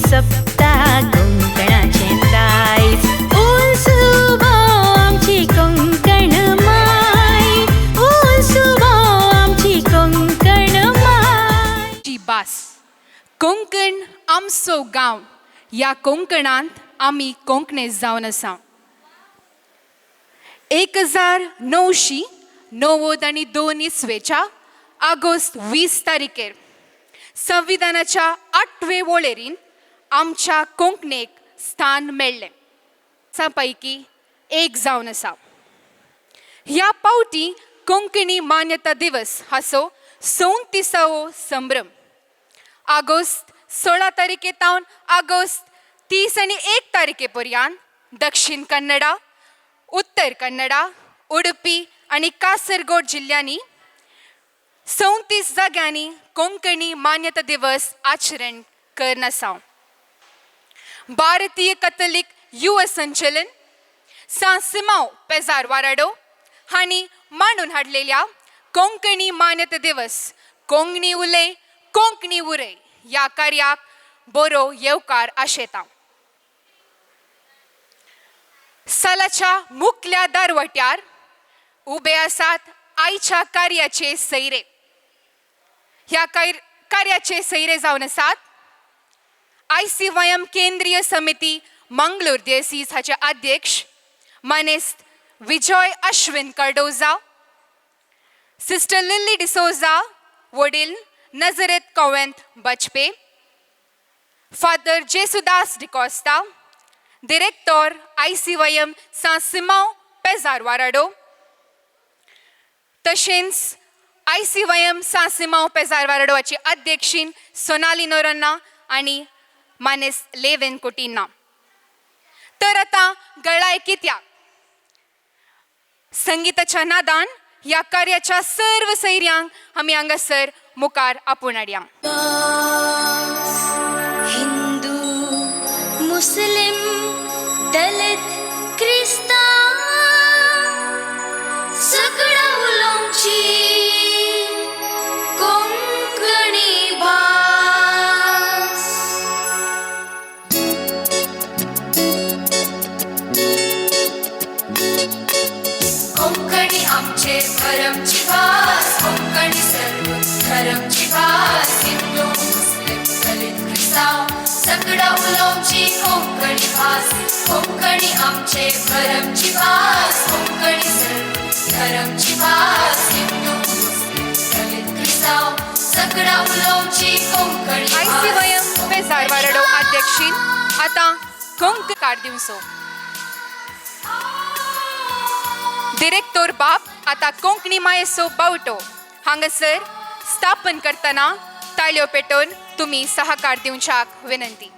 जपता कोंकणाचें दायज. उलसुबो आमची कोंकण माय, उलसुबो आमची कोंकण माय. ची भास कोंकण आमचो गांव. ह्या कोंकणांत आमी कोंकणेच जावन आसा. 1992 इसवेच्या ऑगस्ट 20 तारखेर संविधानाच्या 8वे वळेरीन आमच्या कोंकणीक स्थान मेळ्ळें. पैकी एक जावन आसा. ह्या पावटी कोंकणी मान्यता दिवस हाचो 37वो संभ्रम ऑगस्ट 16 तारखे तावन ऑगस्ट 30 आनी 1 तारखे पर्यंत दक्षिण कन्नडा, उत्तर कन्नडा, उडुपी आनी कासरगोड जिल्ल्यांनी 37 जाग्यांनी कोंकणी मान्यता दिवस आचरण करना आसा. भारतीय कथलिक युव संचलन सां सिमांव पेजार वाराडो हांणी मांडून हाडलेल्या कोंकणी मान्यता दिवस कोंकणी उलय कोंकणी उरय ह्या कार्याक बरो येवकार आशेता. सालाच्या मुखल्या दारवट्यार उबे आसात आयच्या कार्याचे सैरे. ह्या कार्याचे सैरे जावन आसात ICYM केंद्रीय समिती मंगलोर देसीस हाचे अध्यक्ष मानेस्त विजय अश्विन कार्डोजा, सिस्टर लिल्ली डिसोजा, वडील नजरेत कॉवेंत बचपे, फादर जेसुदास डिकॉस्ता, डिरेक्टोर ICYM सां सिमांव पेजार वाराडो, तशेंच ICYM सां सिमांव पेजार वाराडोची अध्यक्षीन सोनाली नोरन्ना आनी मानेस लेवेन कोटिन्ना. तर आतां गळाय कित्याक संगीताच्या नादान ह्या कार्याच्या सर्व सैर्यांक आमी हांगासर मुखार आपोवन हाडया. हिंदू मुस्लिम दलित क्रिस्तांव सगळा उलोवची कोंकणी भास. कोंकणी आमचे धर्मची भास, कोंकणी सर्व धर्मची भास. हिंदू मुस्लिम दलित क्रिस्तांव सगळा उलोवची कोंकणी भास. कोंकणी आमचे धर्मची भास, कोंकणी सर्व धर्मची भास. हिंदू मुस्लिम दलित क्रिस्तांव सगळा उलोवची कोंकणी भास. ICYM Pezar वाराडो अध्यक्षीन आतां कोंककार दिवचो. डिरेक्टोर बाब आतां कोंकणी मायेचो बावटो हांगासर स्थापन करतना ताळयो पेटोवन तुमी सहकार दिवच्याक विनंती.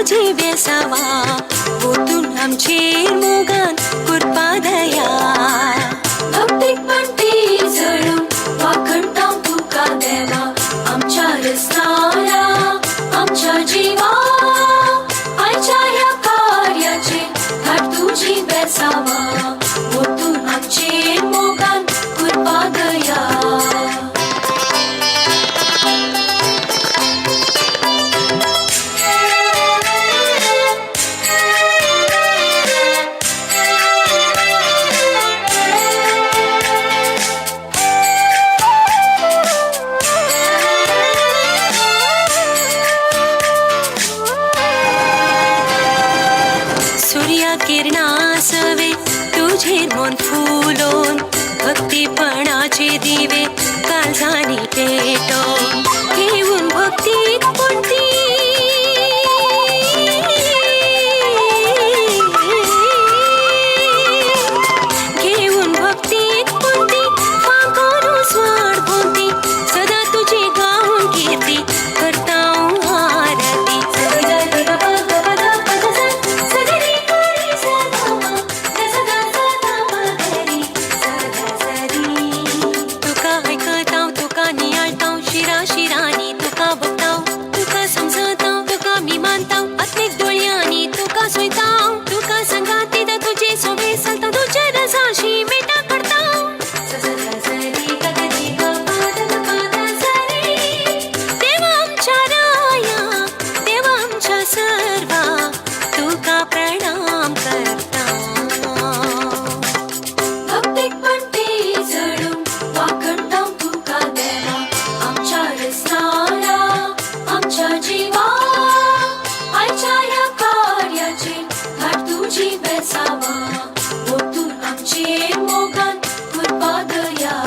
तुझी बेसावा ओतून आमचेर मोगान कृपा दया. भक्तीक पणटी जळून वाखणता तुका देवा आमच्या रसनारा आमच्या जीवा आयच्या ह्या कार्याचे धाड तुझी. बेसावा, ओतून आमचेर मोगान कृपा दया. सूर्या किरणासवे तुझे मन फुलोन, भक्तीपणाचे दिवे काळजानी पेटोवन, घेऊन भक्तीत कोणती घेऊन भक्तीत कोणती फांकरू स्वाड भोवती, सदा तुझी गाऊन कीर्ती करता आरती. तुका ऐकताव तुका नियाळताव, शिरा शिरांनी तुका भोगताव, तुका समजताव तुका मी मानताव, आत्मीक दोळयांनी तुका सोयताव, तुका सांगाती तुजे सोबे चलता, तुज्या रजाशी मेटा करताव. देवा आमच्या राया, देवा आमच्या सर्वा, तुका प्रणाम करता. भक्तीक पणती जळून वाखणताव तुका देवा, आमच्या रसनारा आमच्या जिवा, आयच्या ह्या कार्याचेर धाड तुजी बेसावा, ओतून आमचेर मोगान कृपा दया.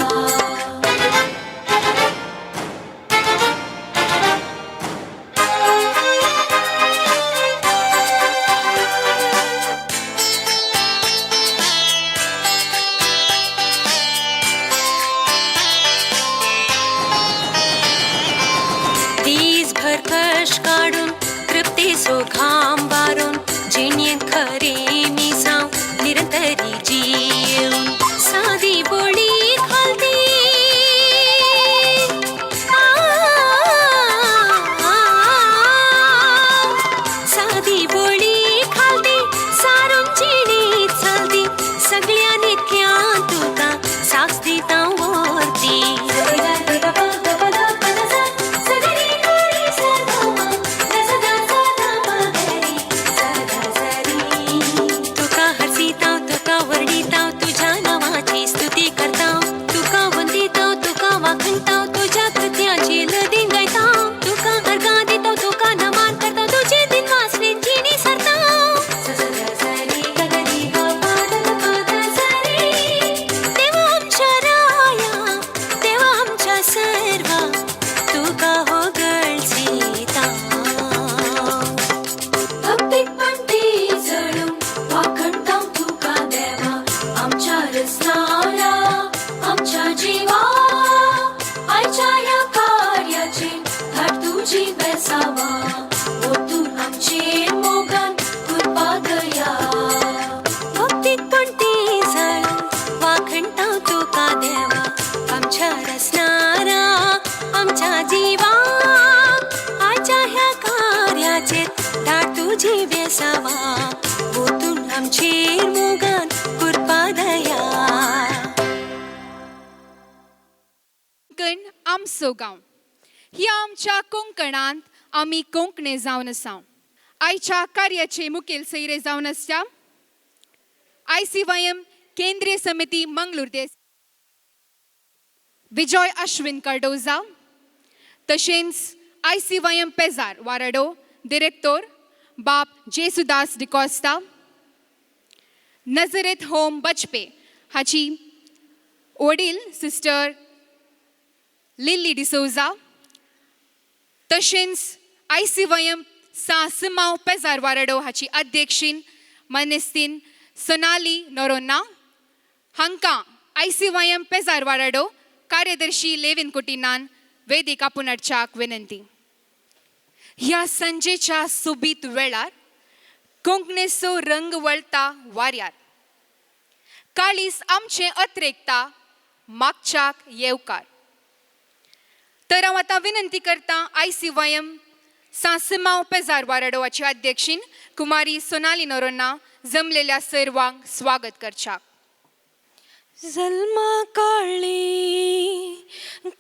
दीसभर कश काडून तृप्तीचो घाम वारून, जिणेंत खरें मिसांव निरंतरी जीवन, सादी बोली घालती सादी बोली घालती, सारून जिणेंत चलती, सगळ्यांनी इतक्यान तुका साक्ष दिता व्हरती. तुका हरसिताव तुका वर्णिताव, तुझ्या नावाची स्तुती करताव, तुका वंदिताव तुका वाखणताव, तुझ्या कृत्याची लदीन गायताव, तुका अर्घां दिताव तुका नमान करताव, तुझे दिन वासरेन जिणी सरताव. देवा आमच्या राया, देवा आमच्या सर्वा, तुका हो गळसिता. भक्तीक पणती जळून वाखणताव तुका देवा, आमच्या रसनारा आमच्या जिवा, आयच्या ह्या कार्याचेर धाड तुजी बेसावा, ओतून आमचेर मोगान कृपा दया. भक्तीक पणती जळून वाखणताव तुका देवा, आमच्या रसनारा आमच्या जिवा, आयच्या ह्या कार्याचेर धाड तुजी बेसावा, ओतून आमचेर मोगान कृपा दया. कोंकण आमचो गांव. ह्या आमच्या कोंकणांत आमी कोंकणे जावन आसा. आयच्या कार्याचे मुखेल सैरे जावन आसता ICYM केंद्रीय समिती मंगळूर देस विजय अश्विन कार्डोजा, तशेंच ICYM Pezar वाराडो डिरेक्टोर बाप जेसुदास डिकॉस्ता, नजरेत होम बचपे हाची वडील सिस्टर लिल्ली डिसोजा, तशेंच ICYM सा सिमाव पेजार वाराडो हाची अध्यक्षीन मनेस्तीन सोनाली नोरोन्ना हांकां ICYM Pezar वाराडो कार्यदर्शी लेविन कुटिनान वेदीक आपूण हाडच्याक विनंती. ह्या संजेच्या सोबीत वेळार कोंकणीचो रंग वळता वाऱ्यार, काळीस आमचें अत्रेकता मागच्याक येवकार. तर हांव आतां विनंती करता ICYM सा सिमाव पेजार वाराडोवाची अध्यक्षीन कुमारी सोनाली नोरोन्ना जमलेल्या सर्वांक स्वागत करच्याक. जल्मा काळी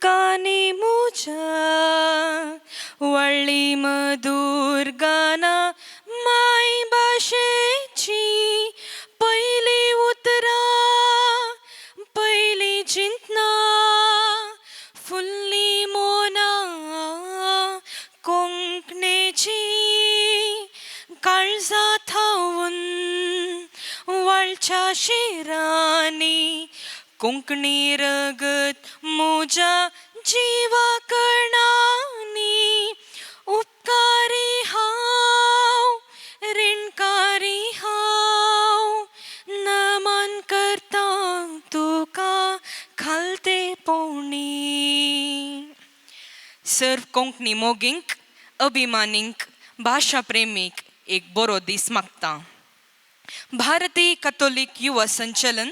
कानी मुजा वळ्ळी मधुर गाना माय भाशेची पयली उतरां पयली चिंतना फुल्ली मोना कोंकणेची काळजा थावन वाळच्या शिरांनी कोंकणी रगत म्हज्या जिवा कणांनी उपकारी हांव रिणकारी हांव नमन करता तुका खालते पोवणी. सर्व कोंकणी मोगींक, अभिमानींक, भाशा प्रेमीक एक बरो दीस मागता. भारतीय कथोलीक युवा संचलन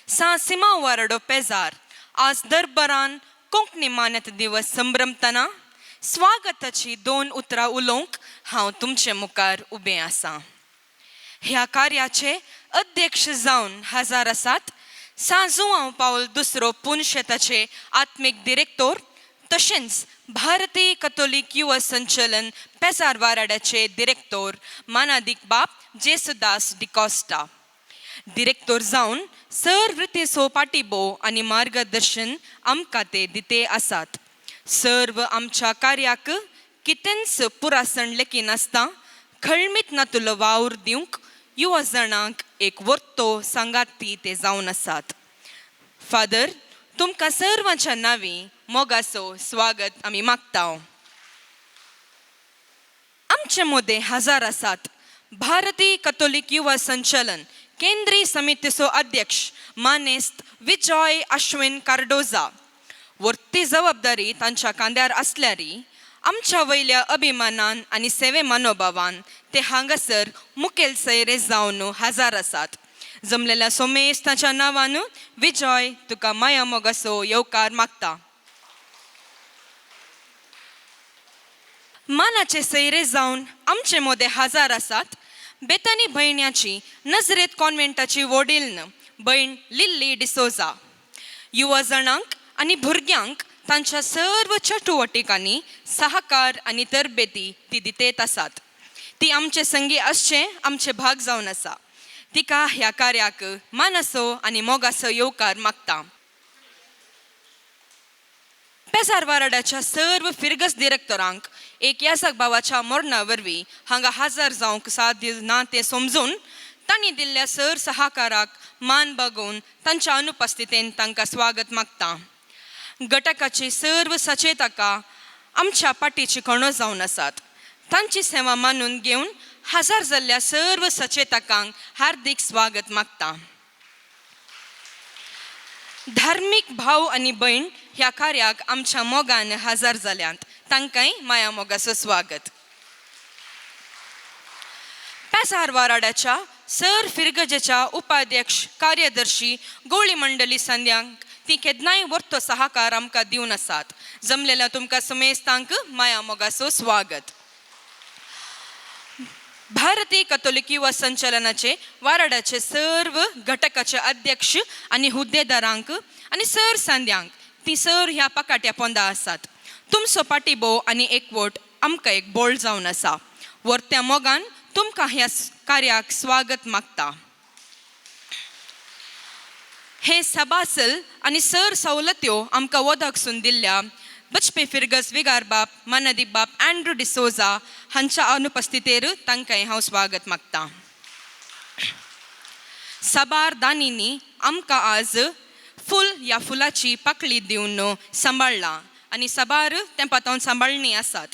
सा सिमांव वाराडो पेजार आज दरबारान कोंकणी मान्यता दिवस संभ्रमतना स्वागताची दोन उतरां उलोवंक हांव तुमचे मुखार उबें आसा. ह्या कार्याचे अध्यक्ष जावन हजर आसात सा जुआंव पावल दुसरो पुनशेताचे आत्मीक दिरेक्तोर, तशेंच भारतीय कथोलीक युवा संचलन पेजार वाराड्याचे दिरेक्तोर मानादीक बाप जेसुदास डिकॉस्टा. दिरेक्तोर जावन सर वृत्तीचो पाटिबो आनी मार्गदर्शन आमकां ते दिते आसात. सर्व आमच्या कार्याक कितेंच पुरासण लेखिनासता खळमीत नातुलो वावर दिवंक युवा जाणांक एक वर्तो सांगाती ते जावन आसात. फादर, तुमकां सर्वांच्या नांवी मोगाचो स्वागत आमी मागता. आमचे मोदें हजार आसात भारतीय कथोलीक युवा संचलन केंद्रीय समितीचो अध्यक्ष मानेस्त विजय अश्विन कार्डोजा. वर्ती जबाबदारी तांच्या कांद्यार आसल्यारी आमच्या वयल्या अभिमानान आनी सेवे मनोभावान ते हांगासर मुखेल सैरे जावन हजर आसात. जमलेल्या सोमेश ताच्या नांवान विजय तुका माया मोगाचो येवकार मागता. मानाचे सैरे जावन आमचे मोदे हजार आसात बेतानी भयण्याची नजरेत कॉन्व्हेंटाची वडील भयण लिल्ली डिसोजा. युवा जाणांक आनी भुरग्यांक तांच्या सर्व चटुवटिकांनी सहकार आनी तरबेती ती दितेत आसात. ती आमचे संगी आसचें आमचे भाग जावन आसा. तिका ह्या कार्याक मानाचो आनी मोगाचो येवकार मागता. पेजार वाराड्याच्या सर्व फिरगस डिरेक्टरांक एक यासक भावाच्या मरणा वरवीं हांगा हजर जावंक साध्य ना तें समजून तांणी दिल्ल्या सर सहाकाराक मान बागोवन तांच्या अनुपस्थितेन तांकां स्वागत मागता. घटकाची सर्व सचेतका आमच्या पाटीची कणो जावन आसात. तांची सेवा मानून घेवन हजर जाल्ल्या सर्व सचेतकांक हार्दीक स्वागत मागता. धार्मीक भाव आनी भयण ह्या कार्याक आमच्या मोगान हजर जाल्यात, तांकांय माया मोगाचो स्वागत. पेसार वाराड्याच्या सर फिरगजेच्या उपाध्यक्ष कार्यदर्शी गोळी मंडळी संद्यांक ती केन्नाय वर्तो सहाकार आमकां दिवन आसात. जमलेल्या तुमकां समेस्तांक माया मोगाचो स्वागत. भारतीय कथोलिक युवा संचलनाचे वाराड्याचे सर्व घटकाचे अध्यक्ष आनी हुद्देदारांक आनी सर सांद्यांक ती सर ह्या पाकाट्या पोंदा आसात. तुमचो पाटिबो आनी एकवट आमकां एक बोळ जावन आसा. वर्त्या मोगान तुमकां ह्या कार्याक स्वागत मागता. हे सभासल आनी सर सवलत्यो आमकां वदकसून दिल्ल्या बचपे फिरगस विगार बाप मानादीक बाप अँड्रू डिसोजा हांच्या अनुपस्थितेर तांकांय हांव स्वागत मागता. साबार दानींनी आमकां आज फूल ह्या फुलाची पाकळी दिवन सांबाळ्ळां आनी साबार तेंपा सांबाळणी आसात.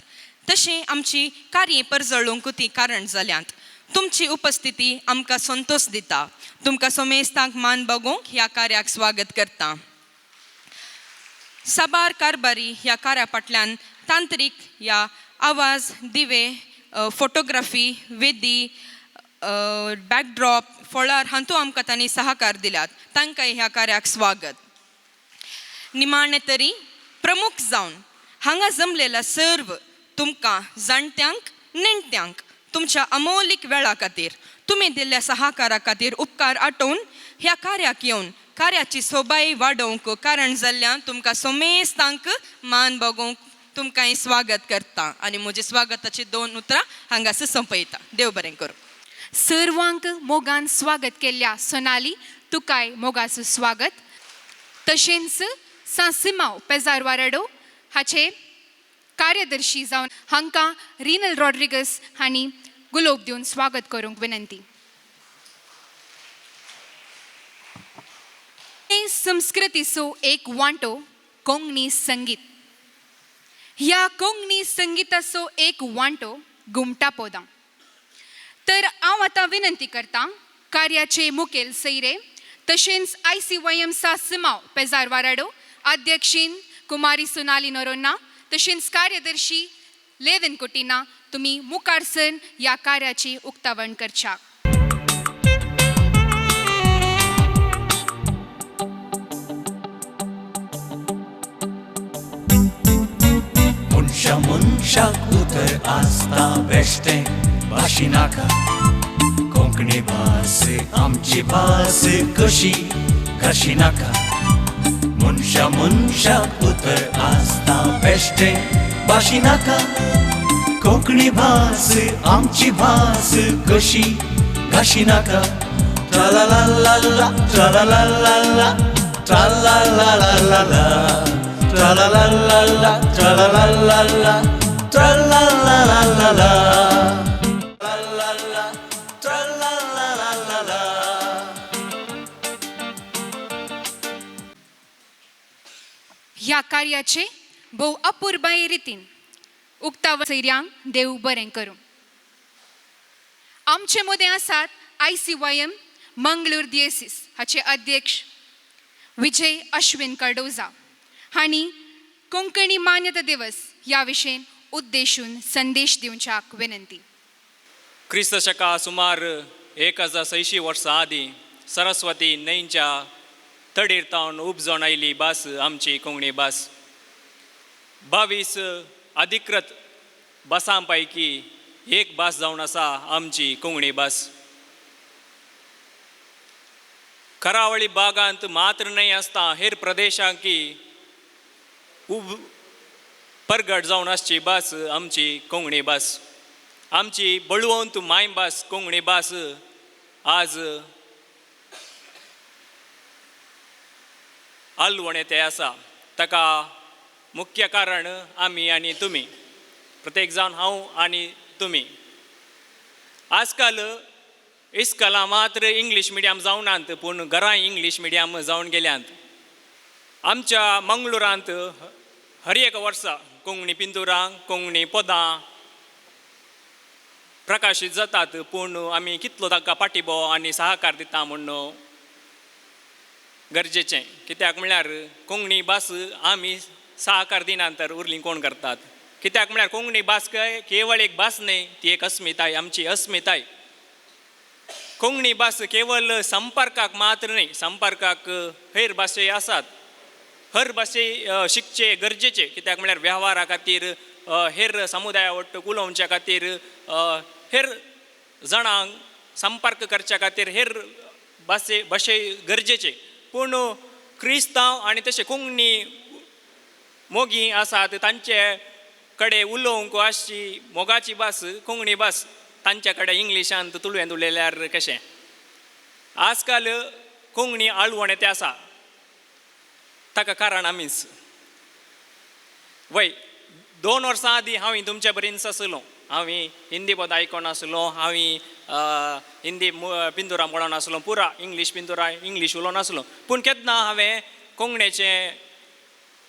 तशें आमची कार्य परजळूंक ती कारण जाल्यांत. तुमची उपस्थिती आमकां संतोश दिता. तुमकां सोमेस्तांक मान बगोवंक ह्या कार्याक स्वागत करता. साबार कारभारी ह्या कार्या फाटल्यान तांत्रीक ह्या आवाज, दिवे, फोटोग्राफी, वेदी, बॅकड्रॉप, फळार हांतू आमकां तांणी सहकार दिल्यात. तांकांय ह्या कार्याक स्वागत. निमाणें तरी प्रमुख जावन हांगा जमलेल्या सर्व तुमकां जाणट्यांक नेणट्यांक तुमच्या अमोलीक वेळा खातीर, तुमी दिल्ल्या सहाकारा खातीर उपकार आटोवन ह्या कार्याक येवन कार्याची सोबाय वाडोवंक कारण जाल्ल्यान तुमकां सोमेस्तांक मान बगोवंक तुमकां स्वागत करता आनी म्हजी स्वागताची दोन उतरां हांगासर सोंपयता. देव बरें करूं. सर्वांक मोगान स्वागत केल्ल्या सोनाली, तुकाय मोगाचो स्वागत. तशेंच सां सिमांव पेजार वाराडो हाचे कार्यदर्शी जावन हांकां रिनल रॉड्रिगस हांणी गुलोब दिवन स्वागत करूंक विनंती. संस्कृतीचो एक वांटो कोंकणी संगीत. ह्या कोंकणी संगीताचो एक वांटो घुमटा पोदां. तर हांव आतां विनंती करतां कार्याचे मुखेल सैरे तशेंच ICYM सा सिमांव पेजार वाराडो अध्यक्षीन कुमारी सोनाली नोरोन्ना तशेंच कार्यदर्शी लेविन कुटिना, तुमी मुखार सर ह्या कार्याची उक्तावण करच्या. मनशा मनशाक उतर आसता बेश्टें भाशी नाका. कोंकणी भास आमची भास कशी घाशी नाका. मनशा मनशाक उतर आसता बेश्टें भाशी नाका. कोंकणी भास आमची भास कशी घाशी नाका. ट्रा ला ला ला ला ट्रा ला ला ला ला ट्रा ला ला ला ला ला ट्रा ला ला ला ला ट्रा ला ला ला ला ट्रा ला ला ला ला ला ला ला ट्रा ला ला ला ला ला. ह्या कार्याचे भोव अपुरबाये रितीन उक्तावण सैऱ्यांक देव बरें करूं. आमचे मदें आसात ICYM Mangalore दियेसीस हाचे अध्यक्ष विजय अश्विन कार्डोजा हांणी कोंकणी मान्यता दिवस ह्या विशयन उद्देशून संदेश दिवच्याक विनंती. क्रिस्त शका सुमार 1600 वर्सां आदीं सरस्वती न्हंयच्या तडीर तावन उपजोन आयली भास आमची कोंकणी भास. 22 अधिकृत भासां पैकी एक भास जावन आसा आमची कोंकणी भास. करावळी भागांत मात्र न्हय आसता हेर प्रदेशांकी उब परगट जावन आसची भास आमची कोंकणी भास. आमची बळवंत मायभास कोंकणी भास आज आलवणें तें आसा. ताका मुख्य कारण आमी आनी तुमी, प्रत्येक जावन हांव आनी तुमी. आजकाल इस्कलां मात्र इंग्लीश मिडियम जावनात पूण घरांय इंग्लीश मिडियम जावन गेल्यांत. आमच्या मंगळुरांत हर एक वर्सा कोंकणी पिंतुरां कोंकणी पदां प्रकाशीत जातात पूण आमी कितलो तांकां पाठिंबो आनी सहकार दिता म्हूण गरजेचें. कित्याक म्हळ्यार कोंकणी भास आमी सहकार दिना तर उरली कोण करतात. कित्याक म्हळ्यार कोंकणी भास काय केवळ एक भास न्हय, ती एक अस्मिताय, आमची अस्मिताय. कोंकणी भास केवळ संपर्काक मात्र न्हय, संपर्काक हेर भाशे आसात, हर भाशे शिकचे गरजेचे. कित्याक म्हळ्यार वेव्हारा खातीर हेर समुदाया वट्ट उलोवच्या खातीर हेर जाणांक संपर्क करच्या खातीर हेर भाशे भाशे गरजेचे. पूण क्रिस्तांव आनी तशें कोंकणी मोगी आसात तांचे कडेन उलोवंक आसची मोगाची भास कोंकणी भास, तांचे कडेन इंग्लिशांत तुळवेंत उलयल्यार कशें. आजकाल कोंकणी आळवण तें आसा ताका कारण आमीच. वय 2 वर्सां आदीं हांव तुमचे बरीच आसलो, हांव हिंदी पद आयकोन आसलो, हांव हिंदी पिंतुरां पळोवन आसलो, पुरा इंग्लीश पिंतुरां इंग्लीश उलोवन आसलो. पूण केन्ना हांवें कोंकणीचें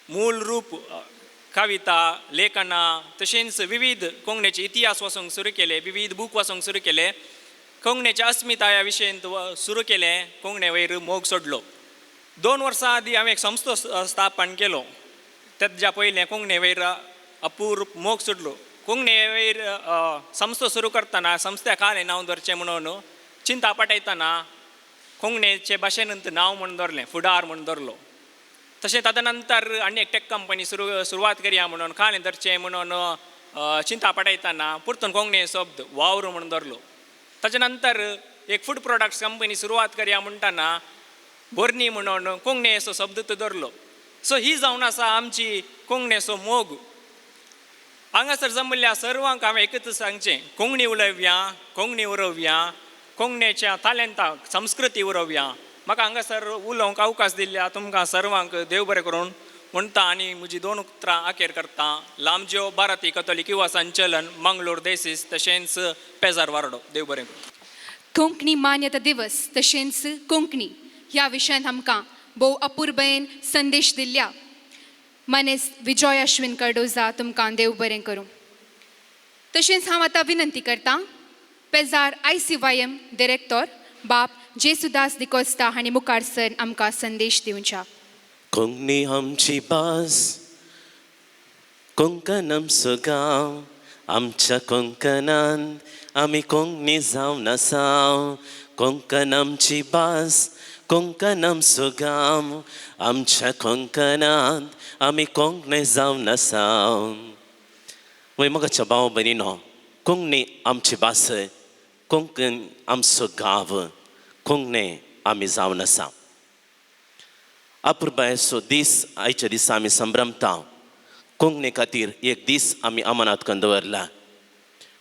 मूल रूप कविता लेखनां तशेंच विविध कोंकणीचे इतिहास वाचूंक सुरू केले, विविध बूक वाचूंक सुरू केले, कोंकणीच्या अस्मिताया विशयंत सुरू केलें, कोंकणे वयर मोग सोडलो. 2 वर्सां आदीं हांवें एक संस्थो स्थापन केलो. तेज्या पयलें कोंकणे वयर अपूर्व मोग सोडलो. कोंकणे वयर संस्थो सुरू करतना संस्थ्या खालें नांव दवरचें म्हणून चिंता पटयतना कोंकणीचे भाशेन नांव म्हूण दवरलें, फुडार म्हूण दवरलो. तशें ताच्या नंतर आनी एक टॅक कंपनी सुरवात करया म्हणून खालें धरचें म्हणून चिंता पटयतना परतून कोंकणी शब्द वावर म्हूण दवरलो. ताच्या नंतर एक फूड प्रोडक्ट्स कंपनी सुरवात करया म्हणटाना बोरनी म्हणून कोंकणीचो शब्द तो धरलो. सो ही जावन आसा आमची कोंकणीचो मोग. हांगासर जमल्ल्या सर्वांक हांवें एकच सांगचें, कोंकणी उलोवया, कोंकणी उरोवया, कोंकणीच्या तालेंताक संस्कृती उरोवया. म्हाका हांगासर उलोवंक अवकाश दिल्ल्या तुमकां सर्वांक देव बरें करून म्हणटा आनी म्हजी दोन उतरां अखेर करता. लांबज्यो भारती कथोलीक युवा संचलन मंगलोर देसीस तशेंच पेजार वारडो. देव बरें करूं. कोंकणी मान्यता दिवस तशेंच कोंकणी ह्या विशयांत आमकां भोव अपुरबयेन संदेश दिल्ल्या मानेस्त विजय अश्विन कार्डोजा तुमकां देव बरें करूं. तशेंच हांव आतां विनंती करतां पेजार ICYM director बाप जेसुदास डिकोस्ता हांणी मुखार सर आमकां संदेश दिवच्या. कोंकणी आमची भास, कोंकण आमचो गांव, आमच्या कोंकणांत आमी कोंकणी जावन आसाव. कोंकण आमची भास, कोंकण आमचो गांव, आमच्या कोंकणांत आमी कोंकणी जावन आसाव. वय मोगाच्या भाव भयणीनो, कोंकणी आमची भास, कोंकण आमचो गांव, कोंकणी आमी जावन आसा. अपुरबायेचो दीस आयच्या दिसा आमी संभ्रमता. कोंकणी खातीर एक दीस आमी अमानात करून दवरला.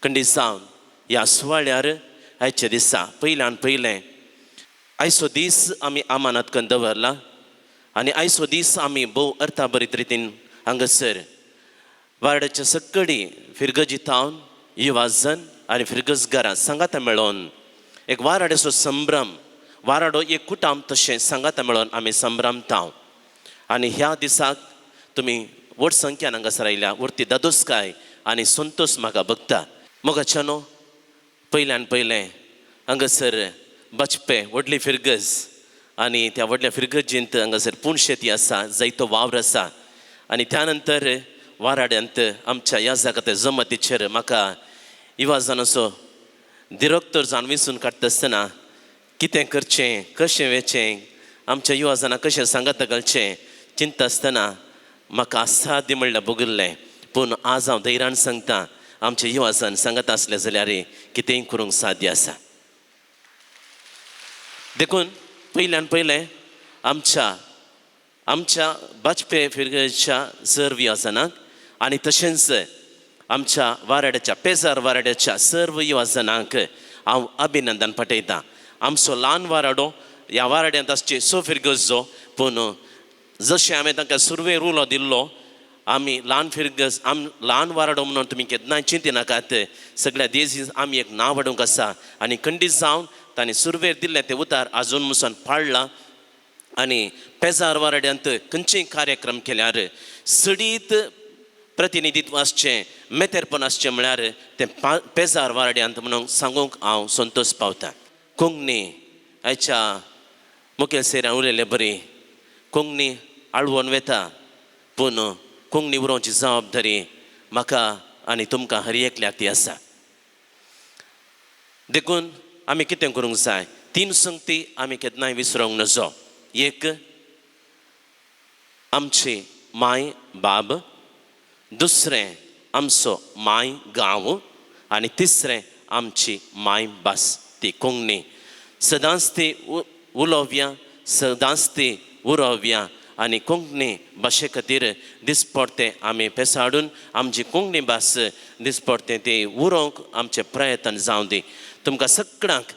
खंडीत जावन ह्या सुवाळ्यार आयच्या दिसा पयल्यान पयलें आयचो दीस आमी अमानात करून दवरला आनी आयचो दीस आमी भोव अर्थाभरीत रितीन हांगासर वार्डाच्या सक्कडी फिरगजी थावन युवाजन आनी फिरगजगारां सांगाता मेळोवन एक वाराड्याचो संभ्रम, वाराडो एक कुटाम तशें सांगाता मेळोवन आमी संभ्रमता. आनी ह्या दिसाक तुमी व्हड संख्यान हांगासर आयल्या व्हडती दादोसकाय आनी संतोश म्हाका बघता. मोगाच्यानो, पयल्यान पयलें हांगासर बचपे व्हडली फिरगज आनी त्या व्हडल्या फिरगजींत हांगासर पूण शेती आसा, जायतो वावर आसा. आनी त्या नंतर वाराड्यांत आमच्या ह्या जागा जमतीचेर म्हाका युवाजनाचो दिरोक्तर जावन विंचून काडटा आसतना कितें करचें, कशें वेचें, आमच्या युवाजनां कशें सांगात घालचें चिंता आसतना म्हाका असाध्य म्हणल्यार भोगिल्लें. पूण आज हांव धैर्यान सांगता, आमचे युवाजन सांगत आसले जाल्यार कितेंय करूंक साध्य आसा. देखून पयल्यान पयलें आमच्या आमच्या बाजपे फिरगेच्या सर्व युवाजनांक आनी तशेंच आमच्या वाराड्याच्या पेजार वाराड्याच्या सर्व युवाजनांक हांव अभिनंदन पाठयतां. आमचो ल्हान वाराडो, ह्या वाराड्यांत आसचे सो फिरगजो, पूण जशें हांवें तांकां सुरवेर उलो दिल्लो, आमी ल्हान फिरगज, आम ल्हान वाराडो म्हणून तुमी केन्नाय चिंतिनाकात. सगळ्या देशी आमी एक नांव हाडूंक आसा आनी खंडीत जावन तांणी सुरवेर दिल्लें तें उतार आजून मुसान पाळ्ळां. आनी पेजार वाराड्यांत खंयचेय कार्यक्रम केल्यार सडीत प्रतिनिधित्व आसचें, मेतेरपण आसचें म्हळ्यार तें पेजार वाराड्यांत म्हणून सांगूंक हांव संतोश पावता. कोंकणी आयच्या मुखेल सैऱ्यान उलयल्ले बरी कोंकणी आळवण वेता, पूण कोंकणी उलोवची जबाबदारी म्हाका आनी तुमकां हर एकल्याक ती आसा. देखून आमी कितें करूंक जाय, तीन संगती आमी केन्नाय विसरूंक नजो. एक आमची माय बाब, दुसरें आमचो माय गांव आनी तिसरें आमची माय भास ती कोंकणी. सदांच ती उलोवया, सदांच ती उरोवया आनी कोंकणी भाशे खातीर दिसपडतें आमी पेसाडून आमची कोंकणी भास दिसपडतें ती उरोवंक आमचें प्रयत्न जावं दी. तुमकां सगळ्यांक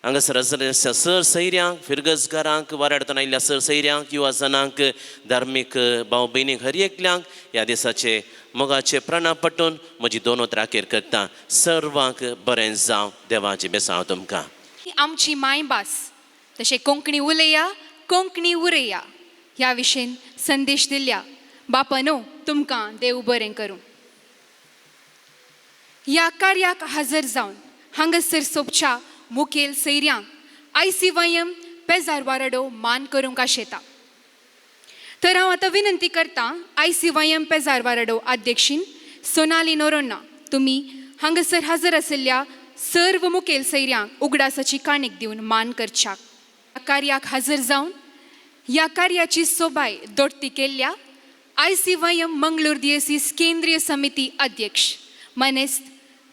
हांगासर आसलेल्या सर सैऱ्यांक, फिरगजगारांक, वाराडतान आयिल्ल्या सर सैऱ्यांक, युवाजनांक, धार्मीक भाव भयणीक, हर एकल्यांक ह्या दिसाचे मोगाचे प्रणा पटून म्हजी दोन उतरां अखेर करता. सर्वांक बरें जावं, देवाचें बेसांव तुमकां. आमची मायभास तशें कोंकणी उलया, कोंकणी उरया ह्या विशयन संदेश दिल्या बापानो तुमकां देव बरें करूं. ह्या कार्याक हजर जावन हांगासर सोबच्या मुखेल सैऱ्यांक ICYM पेजार वाराडो मान करूंक आशेता. तर हांव आतां विनंती करतां ICYM पेजार वाराडो अध्यक्षीन सोनाली नोरोन्ना तुमी हांगासर हजर आशिल्ल्या सर्व मुखेल सैऱ्यांक उगडासाची काणीक दिवन मान करच्याक. कार्याक हजर जावन ह्या कार्याची सोबाय दोडती केल्ल्या ICYM Mangalore दियसीस केंद्रीय समिती अध्यक्ष मानेस्त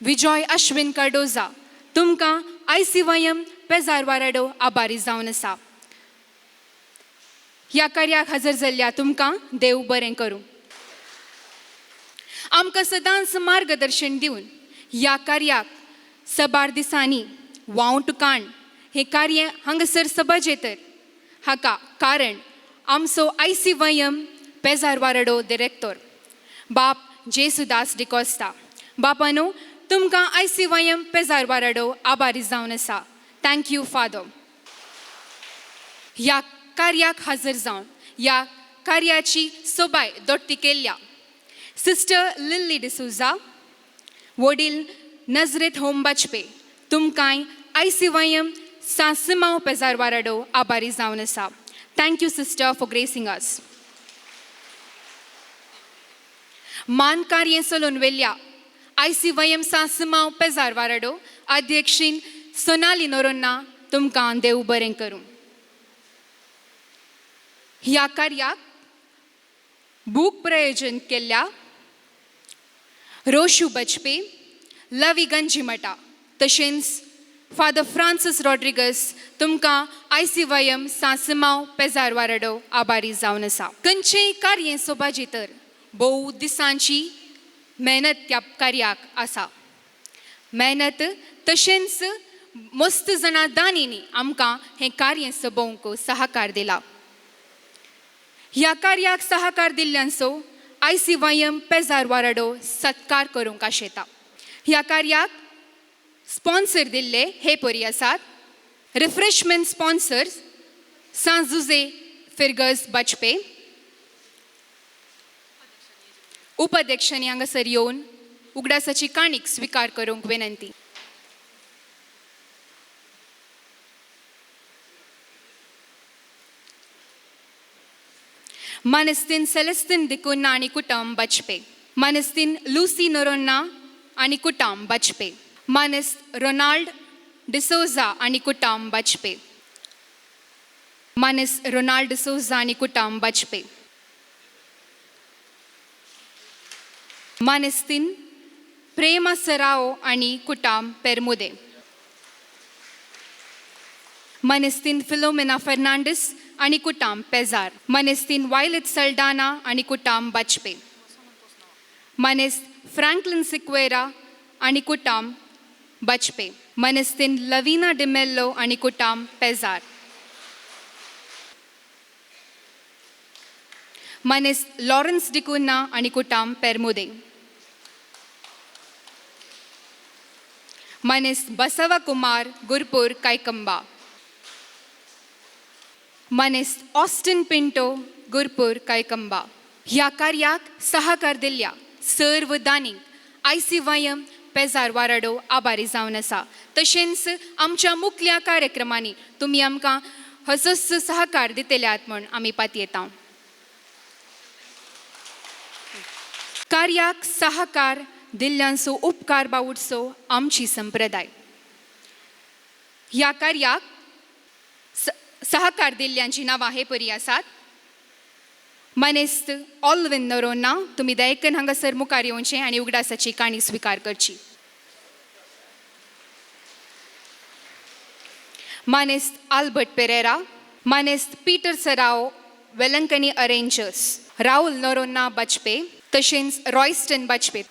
विजय अश्विन कार्डोजा तुमकां आयसीवायएम पेजार वाराडो आभारी जावन आसा. ह्या कार्याक हजर जाल्ल्या तुमकां देव बरें करूं. आमकां सदांच मार्गदर्शन दिवन ह्या कार्याक सबार दिसांनी वावंट काण हें कार्य हांगासर सबाजेतर हाका कारण आमचो आयसीवायएम पेजार वाराडो डिरेक्टर बाप जेसुदास डिकोस्ता. बापानो तुमकां आयसीवायएम पेजार वाराडो आभारी जावन आसा. Thank you father. ह्या कार्याक हजर जावन ह्या कार्याची सोबाय दोट्टी केल्ल्या सिस्टर लिल्ली डिसोजा, वडील नजरेत होम बाजपे, तुमकांय आयसीवायएम सांसिमाव पेजार वाराडो आभारी जावन आसा. Thank you sister for gracing us. मान कार्य चलोवन वेल्ल्या आयसीवायएम सांसिमाव पेजार वाराडो अध्यक्षीन सोनाली नोरोन्ना तुमकां देव बरें करूं. ह्या कार्याक बूक प्रयोजन केल्ल्या रोशू बजपे, लवी गंजीमठा तशेंच फादर फ्रांसीस रॉड्रिगस तुमकां आयसीवायएम सांसिमाव पेजार वाराडो आभारी जावन आसा. खंयचेंय कार्य सोबाजी तर भोव दिसांची मेहनत त्या कार्याक आसा. मेहनत तशेंच मस्त जाणां दानींनी आमकां हें कार्य सोबोवंक सहकार दिला. ह्या कार्याक सहकार दिल्ल्यांचो आयसीवायएम पेजार वाराडो सत्कार करूंक आशेता. ह्या कार्याक स्पॉन्सर दिल्ले हे परी आसात. रिफ्रेशमेंट स्पॉन्सर्स सांत जुजे फिर्गज बाजपे. उपाध्यक्षांनी हांगासर येवन उगडासाची काणीक स्विकार करूंक विनंती. मानेस्तीन सेलेस्तीन दिकुन्ना आनी कुटुंब बाजपे, मानेस्तीन लुसी नोरोन्ना आनी कुटुंब बाजपे, मानेस्त रोनाल्ड डिसोजा आनी कुटुंब बाजपे, मानेस्त रोनाल्ड डिसोजा आनी कुटुंब बाजपे, मानेस्तीन प्रेमा सराओ आनी कुटुंब पेरमुदे, मानेस्तीन फिलोमेना फर्नांडीस आनी कुटुंब पेजार, मानेस्तीन वायलेट सल्डाना आनी कुटुंब बाजपे, मानेस्त फ्रँकलिन सिक्वेरा आनी कुटुंब बाजपे, मानेस्तीन लवीना डिमेल्लो आनी कुटुंब पेजार, मानेस्त लॉरन्स डिकुन्ना आनी कुटुंब पेरमुदे, मानेस्त बसवा कुमार गुरपूर कायकंबा, मानेस्त ऑस्टिन पिंटो गुरपूर कायकंबा. ह्या कार्याक सहकार दिल्ल्या सर्व दानींक आयसीवायएम पेजार वाराडो आभारी जावन आसा. तशेंच आमच्या मुखल्या कार्यक्रमांनी तुमी आमकां हसस सहकार दितल्यात म्हूण आमी पातयेता. कार्याक सहकार दिल्ल्यांचो उपकार बावुडचो आमची संप्रदाय. ह्या कार्याक सहकार दिल्ल्यांची नांवां हे परी आसात. मानेस्त ऑलविन नरोन्ना, तुमी दयकन हांगासर मुखार येवचें आनी उगडासाची काणी स्विकार करची. मानेस्त आल्बर्ट पेरेरा, मानेस्त पीटर सराओ वेलंकनी अरेंजर्स, राहुल नरोन्ना बाजपे तशेंच रॉयस्टन बाजपे.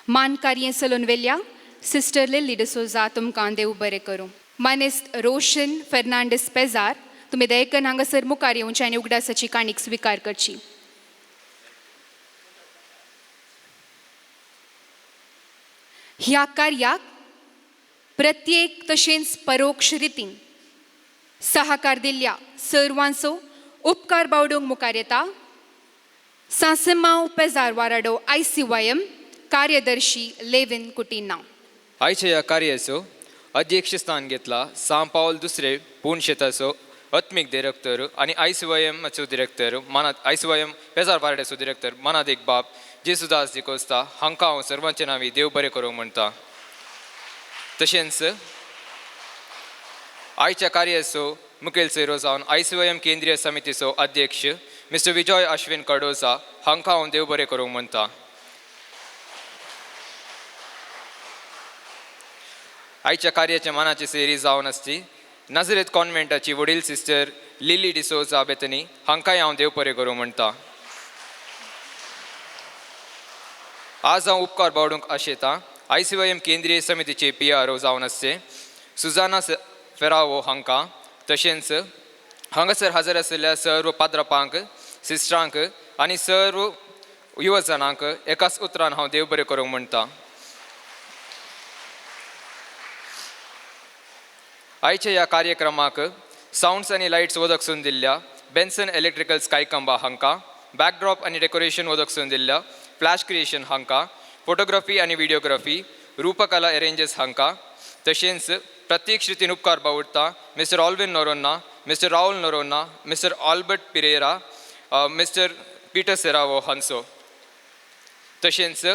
मान कार्य चलोवन वेल्या सिस्टर लिल्ली डिसोजा तुमकां देव बरें करूं. मानेस्त रोशन फर्नांडीस पेजार, तुमी दयकन हांगासर मुखार येवचें आनी उगडासाची काणीक स्विकार करची. ह्या कार्याक प्रत्येक तशेंच परोक्ष रितीन सहकार दिल्ल्या सर्वांचो उपकार बावडूंक मुखार येता सांसिमाव पेजार वाराडो आयसीवायएम कार्यदर्शी लेविन कुटिन्हा. आयच्या ह्या कार्याचो अध्यक्षस्थान घेतला सां पावल दुसरे पूण शेताचो आत्मीक डिरेक्टर आनी आयसीवायएमाचो डिरेक्टर मानात आयसीवायएम पेजार वाराड्याचो डिरेक्टर मानादेक बाब जेसुदास डिकोस्ता हांकां हांव सर्वांचे नांवी देव बरें करूंक म्हणटा. तशेंच आयच्या कार्याचो मुखेल सोयरो जावन आयसीवायएम केंद्रीय समितीचो अध्यक्ष मिस्टर विजय अश्विन कार्डोजा हांकां हांव देव बरें करूंक म्हणटा. आयच्या कार्याच्या मानाची सेरी जावन आसची नाजरेत कॉन्व्हेंटाची वडील सिस्टर लिली डिसोजा बेतनी हांकांय हांव देव बरें करूंक म्हणटा. आज हांव उपकार बावडूंक आशेतां ICYM केंद्रीय समितीचे PRO जावन आसचे सुजाना फेरावो हांकां, तशेंच हांगासर हजर आशिल्ल्या सर्व पाद्रापांक, सिस्टरांक आनी सर्व युवजणांक एकाच उतरान हांव देव बरें करूंक म्हणटा. आयच्या ह्या कार्यक्रमाक सावंड्स आनी लायट्स वदकसून दिल्ल्या बेन्सन इलेक्ट्रिकल्स कायकंबा हांकां, बॅकड्रॉप आनी डेकोरेशन वदकसून दिल्ल्या फ्लॅश क्रिएशन हांकां, फोटोग्राफी आनी व्हिडियोग्राफी रूपकला एरेंजर्स हांकां, तशेंच प्रत्येक श्रुतीन उपकार बावडटा mister Alvin Noronha, mister Rahul Noronha, mister Albert Pereira, mister Peter Serrao हांचो. तशेंच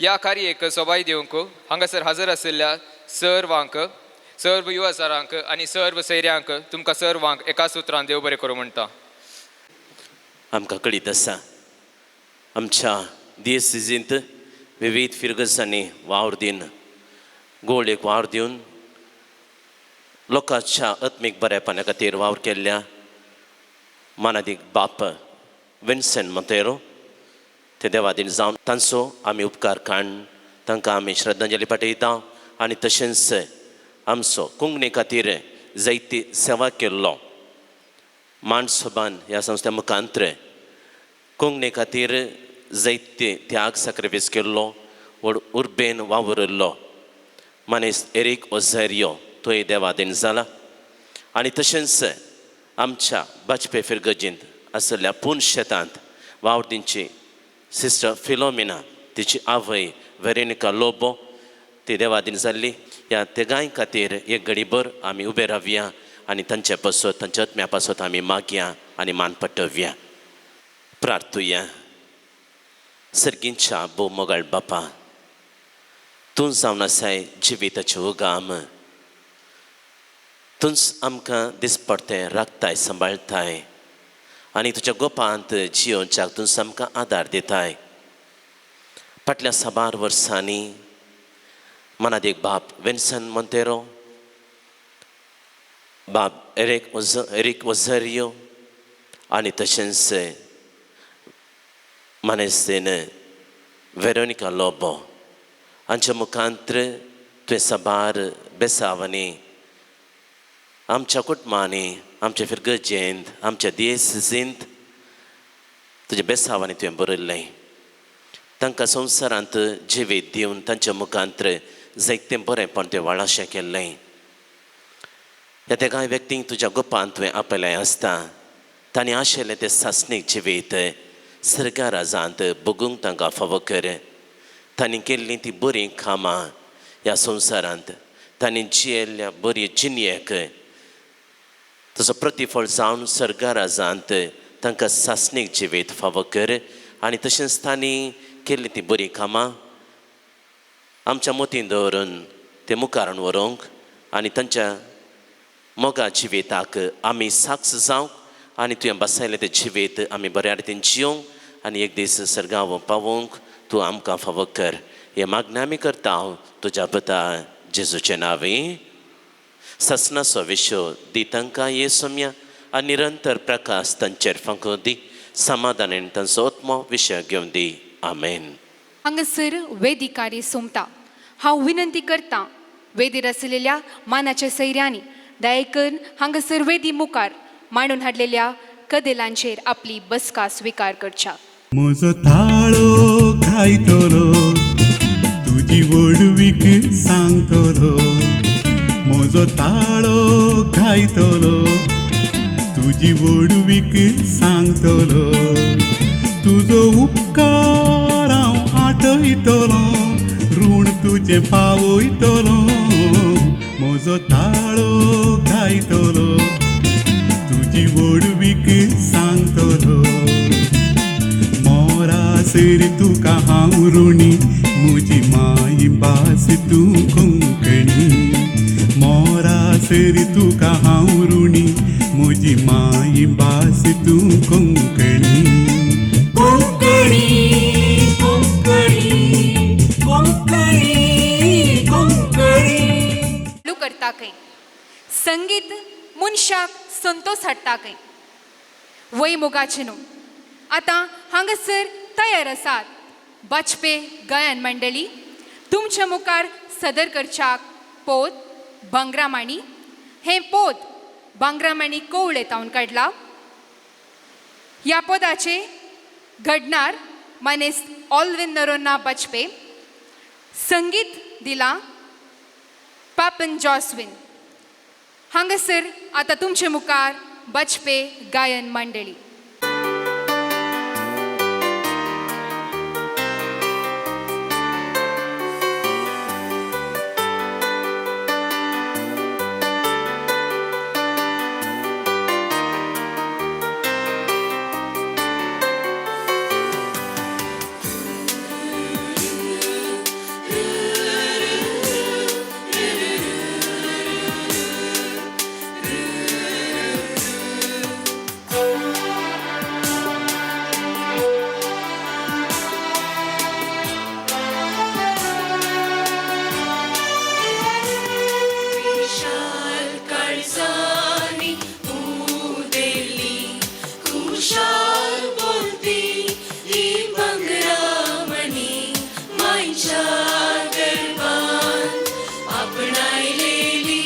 ह्या कार्याक सोबाय दिवंक हांगासर हजर आशिल्ल्या सर्वांक, सर्व युवसरांक आनी सर्व सैऱ्यांक तुमकां सर्वांक एका सुत्रान देव बरें करूं म्हणटा. आमकां कळीत आसा आमच्या दियसिजींत विविध फिरगजांनी वावर दिवन, गोळेक वावर दिवन लोकांच्या आत्मीक बरेपणा खातीर वावर केल्ल्या मानादीक बाप विन्सन मोंतेरो ते देवादीन जावन तांचो आमी उपकार काडून तांकां आमी श्रद्धांजली पाठयता. आनी तशेंच आमचो कोंकणी खातीर जायती सेवा केल्लो माणसोबान ह्या संस्थे मुखांत्र कोंकणी खातीर जायते त्याग साक्रिफीस केल्लो, व्हड उर्बेन वावुरिल्लो मनीस एरीक ओझेरियो तोय देवादीन जाला. आनी तशेंच आमच्या बाजपे फिरगजींत आशिल्ल्या पूण शेतांत वावर दिवची सिस्टर फिलोमिना, तिची आवय वेरेनिका लोबो ती देवादीन जाल्ली. ह्या तेगांय खातीर एक घडीभर आमी उबे रावया आनी तांचे पासत, तांच्या आत्म्या पासत आमी मागया आनी मान पटोवया. प्रार्थुया. सर्गींच्या भोव मोगाळ बापा, तूं जावन आसाय जिविताचें उगाम, तूंच आमकां दिसपडतें राखताय, सांबाळटाय आनी तुज्या गोपांत जियोवच्याक तूंच आमकां आदार दिताय. फाटल्या साबार वर्सांनी मनादीक बाप विन्सन मोंतेरो, बाप एरीक ओझरियो आनी तशेंच मानेस्तीन वेरोनिका लोबो हांच्या मुखांत्र तुवें साबार बेसावांनी आमच्या कुटुंबांनी, आमच्या फिरगजेंत, आमच्या दियेसींत तुज्या बेसावांनी तुवें बरयल्लें. तांकां संवसारांत जिवीत दिवन तांच्या मुखांत्र जायतें बरेंपण तुवें वाळाशें केल्लें. ह्या तेगांय व्यक्तींक तुज्या गोपांत तुवें आपयलें आसता तांणी आशिल्लें तें सासणीक जिवीत सर्गा राजांत भोगूंक तांकां फावो कर. तांणी केल्लीं ती बरीं कामां ह्या संवसारांत, तांणी जियेल्ल्या बरी जिणयेक तसो प्रतिफळ जावन सर्गा राजांत तांकां सासणीक जिवीत फावो कर. आनी तशेंच तांणी केल्लीं ती बरीं कामां आमच्या मतीन दवरून ते मुखार व्हरूंक आनी तांच्या मोगा जिविताक आमी साक्ष जावंक आनी तुवें बसयलें तें जिवीत आमी बऱ्या रितीन जियोंक आनी एक दीस सर्गांव पावोवंक तूं आमकां फावो कर. हें मागणें आमी करता हांव तुज्या पुता जेजूचे नांवी. ससनाचो विशो दी तांकां ये सोम्या आनी निरंतर प्रकाश तांचेर फांकूं दी. समाधानान तांचो आत्मो विशय घेवन दी. आमेन. हांगासर वेदी कार्य सोंपता. हांव विनंती करतां वेदीर आसलेल्या मानाच्या सैऱ्यांनी दया करून हांगासर वेदी मुखार मांडून हाडलेल्या कदेलांचेर आपली बसका स्विकार करच्या. म्हजो ताळो खायतलो तुजी व्हडवीक सांगतलो, म्हजो ताळो खायतलो तुजी व्हडवीक सांगतलो, तुजो उपकार हांव आठयतलो, ऋण तुजें पावयतलो, म्हजो ताळो गायतलो तुजी व्हडवीक सांगतलो. मोरासर तुका हांव ऋणी, म्हजी माय भास तूं कोंकणी, मोरासर तुका हांव ऋणी, मुजी माई भास तूं कोंकणी. कोंकणी कोंकणी कोंकणी कोंकणी. चालू करता खंय संगीत मनशाक संतोस हाडटा खंय. वय मोगाचें न्हू. आतां हांगासर तयार आसात बाजपे गायन मंडळी तुमच्या मुखार सदर करच्याक पोत भांगरामाणी. हें पोत भांगरामाणी कोवळे तावन काडला. ह्या पदाचे घडणार मानेस्त ऑलविन नरोन्हा बाजपे. संगीत दिलां पापन जॉस्विन. हांगासर आतां तुमचे मुखार बाजपे गायन मंडळी. विशाल काळजानी उदेली खुशाल बोलती ही भांगरामणी मायच्या गर्भान आपणायलेली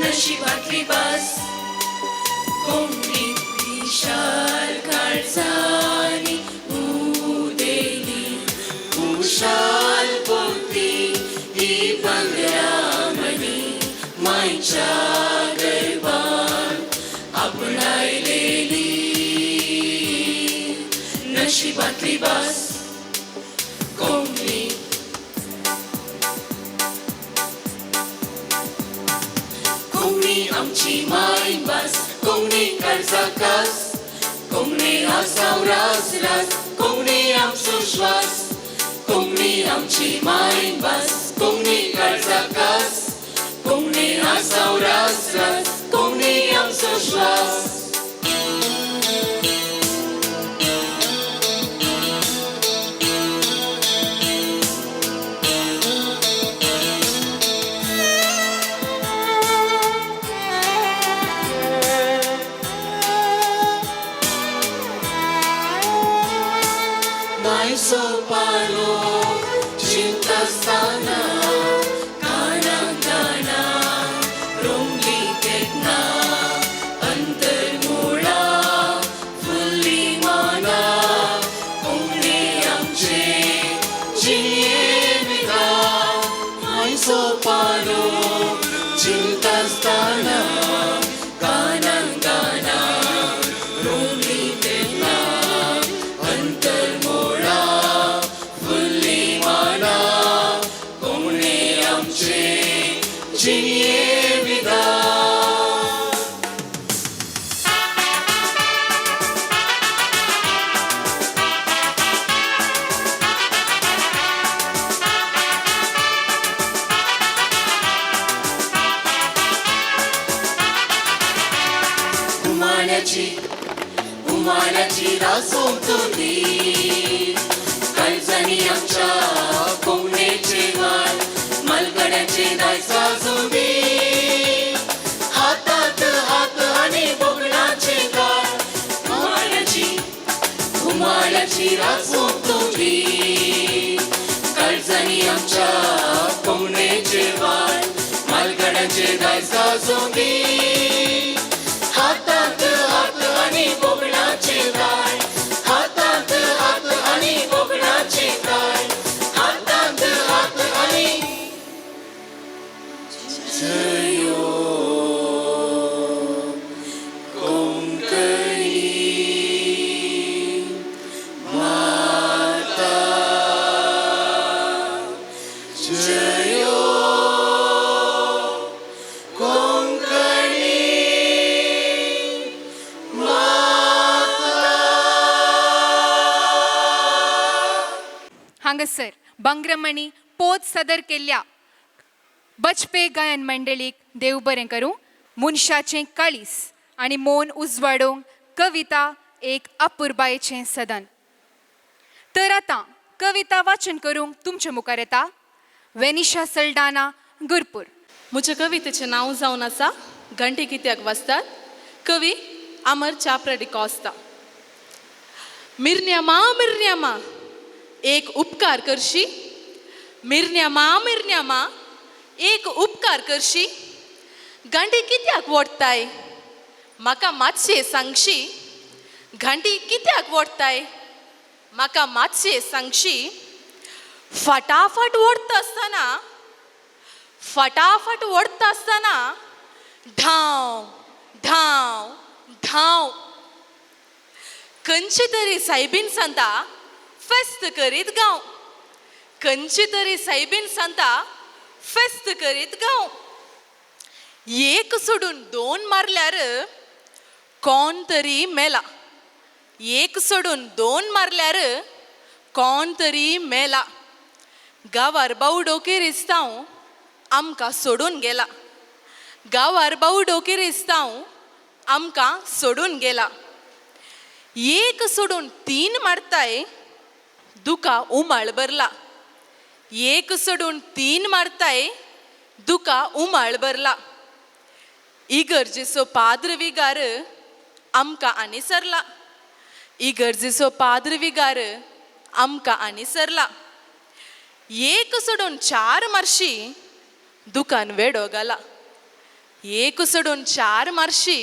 नशिबातली भास कोंकणी. विशाल काळजानी उदेली खुशाल बोलती ही भांगरामणी मायच्या गर्भान आपणायलेली नशिबातली भास कोंकणी. कोंकणी आमची मायभास, कोंकणी काळजाकास, कोंकणी आसाव रास रास, कोंकणी आमचो श्वास. कोंकणी आमची मायभास, कोंकणी काळजाकास, कोंकणी आसाव रास रास, कोंकणी आमचो श्वास. मायसो पालो चिंतास्ताना कानांगाना रोमली तेन्ना अंतर्मुळा फुल्ली माना कोंकणी आमचे जिये विदा. मायसो पालो चिंतास्ताना कानांगाना रोमली तेन्ना अंतर्मुळा फुल्ली माना कोंकणी आमचे जिये विदा. उमाल्याची उमाल्याची रासोवतली काळजांनी आमच्या कोंकणेचे वाल मालगड्याचे दायज वाजोवनी. हातात हात आनी बोगणाचे गाळ उमाल्याची उमाल्याची रासोवतली काळजांनी आमच्या कोंकणेचे वाल मालगड्याचे दायज वाजोवनी. हातात हात आनी बोगणाचे गाळ, हातात हात आनी बोगणाचे गाळ, हातात हात आनी जयो कोंकणी माता, जयो कोंकणी माता. हांगासर भांगरमणी पोत सदर केल्ल्या बचपे गायन मंडळीक देव बरें करूं. मनशाचें काळीस आनी मौन उजवाडोवंक कविता एक अपुरबायेचें सदन. तर आतां कविता वाचन करूंक तुमचे मुखार येता वेनिशा सल्डाना गुरपूर. म्हज्या कवितेचें नांव जावन आसा घंटे कित्याक वाजतात. कवी अमर चाप्रा डिकॉस्ता. मिरन्यामा मिरन्यामा एक उपकार करशी, मिरन्यामा मिरन्यामा एक उपकार करशी, घांटी कित्याक वोडताय म्हाका मातशें सांगशी, घांटी कित्याक वोडताय म्हाका मातशें सांगशी, फाटाफाट वोडता आसतना फाटाफाट वोडता आसतना धांव धांव धांव, खंयचे तरी सायबीन सांता फेस्त करीत गांव, खंयचे तरी सायबीन सांता फेस्त करीत गांव, एक सोडून दोन मारल्यार कोण तरी मेला, एक सोडून दोन मारल्यार कोण तरी मेला, गांवार बावडो किरिस्तांव आमकां सोडून गेला, गांवार बावडो किरिस्तांव आमकां सोडून गेला, एक सोडून तीन मारताय दुका उमाळ भरला, एक सोडून तीन मारताय दुका उमाळ भरला, इगर्जेचो पाद्र विगार आमकां आनी सरला, इगर्जेचो पाद्र विगार आमकां आनी सरला, एक सोडून चार मारशी दुकान वेडो घाला, एक सोडून चार मारशी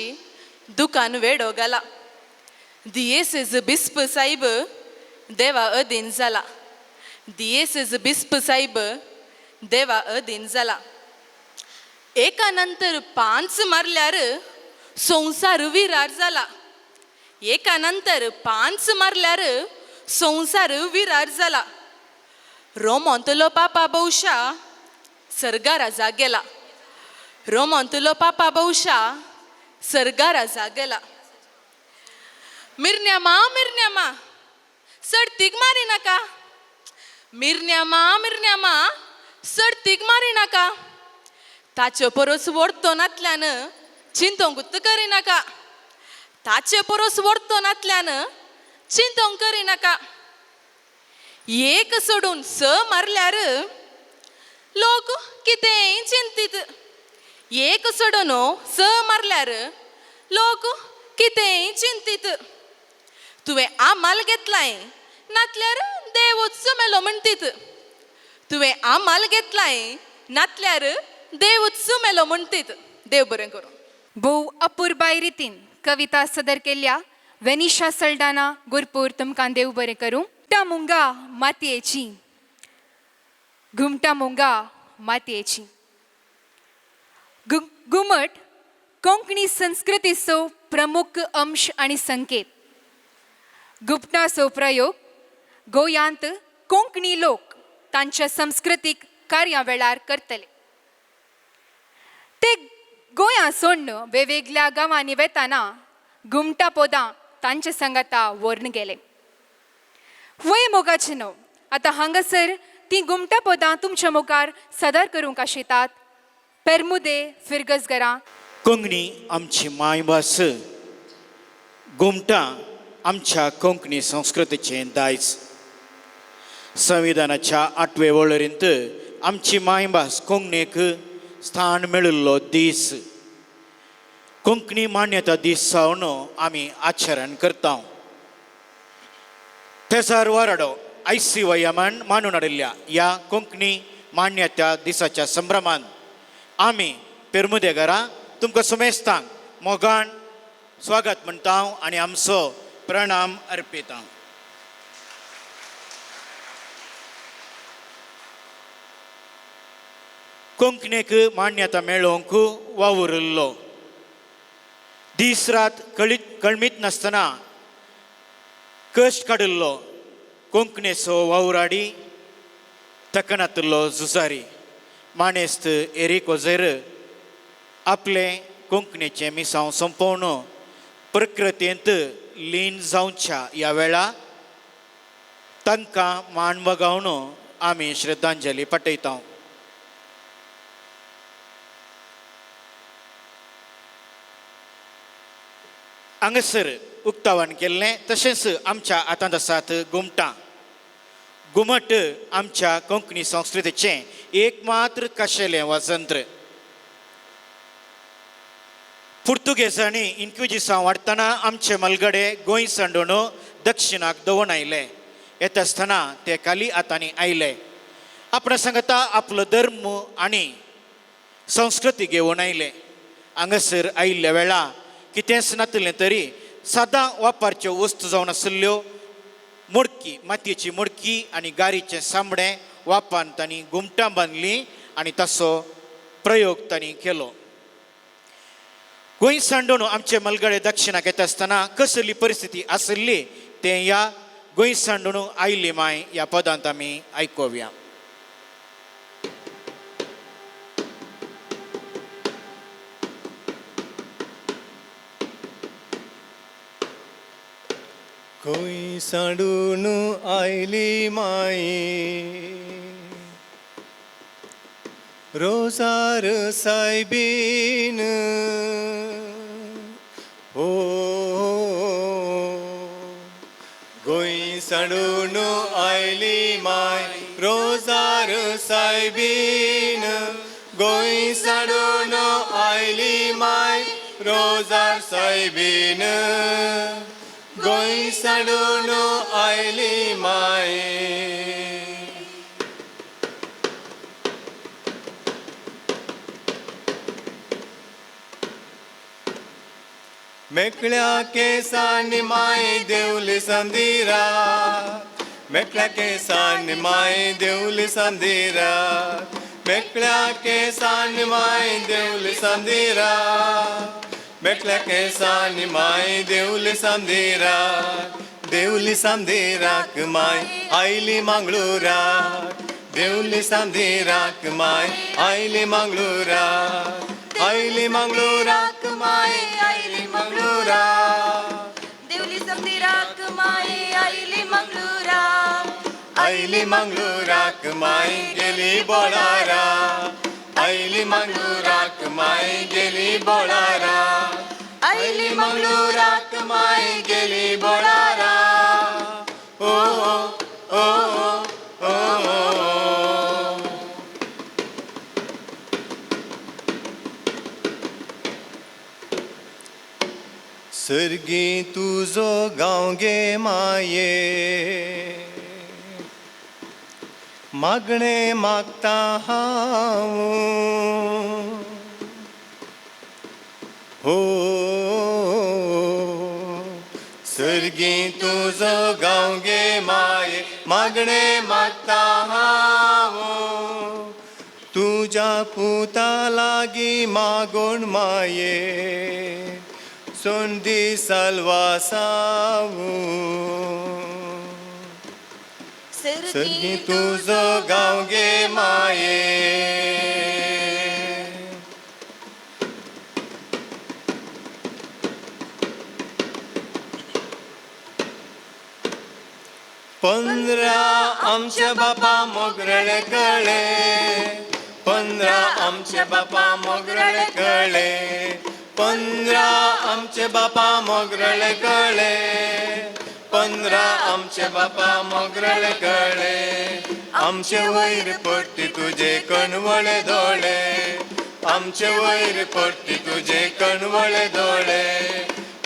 दुकान वेडो घाला, दियेसेज बिस्प सायब देवा अधीन जाला, दियेसेज बिस्प सायब देवा अधीन जाला, एका नंतर पांच मारल्यार संवसार विरार जाला, एका नंतर पांच मारल्यार संवसार विरार जाला, रोमोंतलो पापा बहुशा सर्गाराजा गेला, रोमोंतलो पापा बहुशा सर्गाराजा गेला, मिरन्यामा मिरन्यामा सडतीक मारी नाका, मिरन्यामा मिरन्यामा सडतीक मारी नाका, ताचे परस वोडतो नातल्यान चिंतोंकूच करिनाका, ताचे परस वोडतो नातल्यान चिंतोंक करिनाका, एक सोडून स मारल्यार लोक कितेंय चिंतीत, एक सोडून स मारल्यार लोक कितेंय चिंतीत, तुवें आमाल घेतलाय नातल्यार देवूच मेलो म्हणटीत, तुवें आमाल घेतलाय नातल्यार देवूच मेलो म्हणटीत. देव बरें करूं. भोव अपुरबाय रितीन कविता सदर केल्ल्या वेनिशा सल्डाना गुरपूर तुमकां देव बरें करूं. घुमटा मुंगा मातयेची, घुमटा मुंगा मातयेची. घुमट कोंकणी संस्कृतीचो प्रमुख अंश आनी संकेत. घुमटाचो प्रयोग गोंयांत कोंकणी लोक तांच्या संस्कृतीक कार्या वेळार करतले. ते गोंया सोडून वेगवेगळ्या गांवांनी वेताना घुमटा पोदां तांचे संगाता व्हरून गेले. वय मोगाचें न्हू आतां हांगासर ती घुमटा पोदां तुमच्या मुखार सदर करूंक आशितात पेरमुदे फिरगजगरां. कोंकणी आमची मायभास, घुमटां आमच्या कोंकणी संस्कृतीचें दायज. संविधानाच्या आठवे वळेरेंत आमची मायभास कोंकणीक स्थान मेळिल्लो दीस. कोंकणी मान्यता दीस जावन आमी आचरण करता. पेजार वाराडो आयसीवायमान मानून हाडिल्ल्या ह्या कोंकणी मान्यता दिसाच्या संभ्रमान आमी पेरमुदेगरां तुमकां सुमेस्तांक मोगान स्वागत म्हणटा आनी आमचो प्रणाम अर्पिता. कोंकणीक मान्यता मेळोवंक वावुरिल्लो दीस रात कळमीत नासतना कश्ट काडिल्लो कोंकणीचो वावराडी तकनातलो झुजारी मानेस्त एरीक वझेर आपलें कोंकणीचें मिसांव सोंपोवन प्रकृतींत लीन जावच्या ह्या वेळा तांकां मान वगावन आमी श्रद्धांजली पाठयता. हांगासर उक्तावण केल्लें. तशेंच आमच्या हातांत आसात घुमटां. घुमट आमच्या कोंकणी संस्कृतीचें एक मात्र खाशेलें वाजंत्र. पुर्तुगेजांनी इन्क्विजिसांव वाडटना आमचे मलगडे गोंय सांडून दक्षिणाक दवण आयले. येता आसतना ते खाली हातांनी आयले. आपणा सांगता आपलो धर्म आनी संस्कृती घेवन आयले. हांगासर आयिल्ल्या वेळा कितेंच नातलें तरी सदां वापरच्यो वस्तू जावन आशिल्ल्यो मोडकी, मातयेची मोडकी आनी गारीचें सांबडें वापान तांणी घुमटां बांदलीं आनी ताचो प्रयोग तांणी केलो. गोंय सांडून आमचे मलगडे दक्षिणाक येता आसतना कसली परिस्थिती आशिल्ली तें ह्या गोंय सांडून आयली माय ह्या पदांत आमी आयकुया. गोंय सांडून आयली माई रोजार सायबीन, ओ गोंय सांडून आयली माय रोजार सायबीन, गोंय सांडून आयली माय रोजार सायबीन, गोंय सांडून आयली माय. मेकळ्या केसांनी माय देवली संदिरा, मेकळ्या केसांनी माय देवली संदिरा, मेकळ्या केसांनी माय देवली संदिरा, मेकळ्या केसांनी माय देवली संदिरा, देवली संदिराक माय आयली मंगळुराक, देवली संदिराक माय आयली मंगळुराक, आयली मंगळुराक माय आयली मंगळुराक, देवली संदिराक माय आयली मंगळुराक, आयली मंगळुराक माय गेली बोळारा, आयली मंगळुराक माय गेली बोळारा, आयली मंगळुराक माय गेली बोळारा. ओ ओ ओ ओ. सर्गी तुजो गांव गे माये, मागणें मागता हांव, हो सर्गी तुजो गांव गे माये, मागणें मागता हांव, तुज्या पुता लागीं मागून माये सोंदी साल्वासांव, सर्गी तुजो गांव गे माये. 15 आमच्या बापा मोगरळे कळे, 15 आमच्या बापा मोगरळे कळे, 15 आमचे बापा मोगरळे कळे, 15 आमचे बापा मोगरळे कळे, आमचे वयर पडटी तुजे कणवळे दोळे, आमचे वयर पडटी तुजे कणवळे दोळे,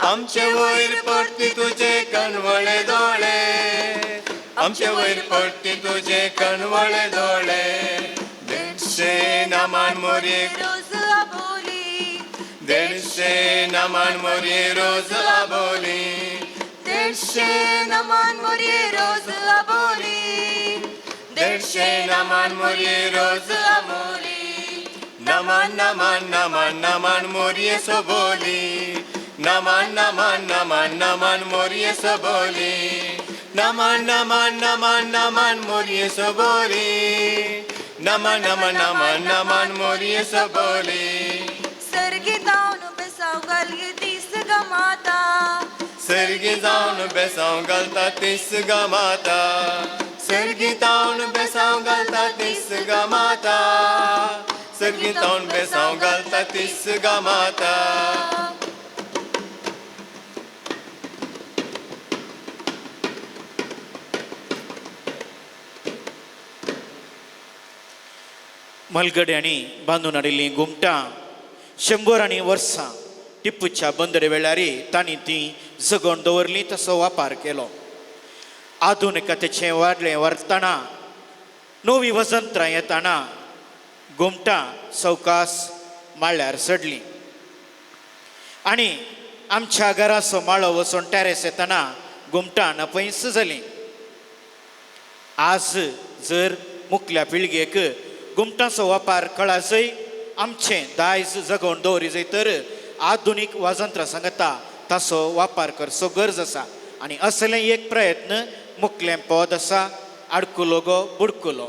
आमचे वयर पडटी तुजे कणवळे दोळे, आमचे वयर पडटी तुजे कणवळे दोळे. 150 नमन मोरये रोज आबोली, 150 नमन मोरये रोज आबोली, 150 नमन मोरये रोज आबोली, 150 नमन मोरये रोज आबोली, नमन नमन नमन नमन मोरये सोबोली, नमन नमन नमन नमन मोरये सोबोली, नमन नमन नमन नमन मोरये सोबोली, नमन नमन नमन नमन मोरये सोबोली. सर्गी जावन बेसांव घालगी तीस गमाता, सर्गी जावन बेसांव घालता तीस गमाता, सर्गी जावन बेसांव घालता तीस गमाता, सर्गी जावन बेसांव घालता तीस गमाता. मलगड्यांनी बांदून हाडिल्लीं घुमटां शंबरांनी वर्सां टिप्पूच्या बंदरे वेळार तांणी ती जगोवन दवरली, तसो वापर केलो. आधुनिकतेचें वाडलें व्हरतना नवी वजंत्रां येतना घुमटां सवकास माळ्यार चडलीं आनी आमच्या घराचो माळो वचून टॅरेस येतना घुमटां नपयस जालीं. आज जर मुखल्या पिळगेक घुमटांचो वापर कळाजय, आमचें दायज जगोवन दवरी जाय तर आधुनीक वाजंत्रां सांगता ताचो वापर करचो गरज आसा. आनी असलें एक प्रयत्न मुखलें पद आसा आडकुलो गो बुडकुलो.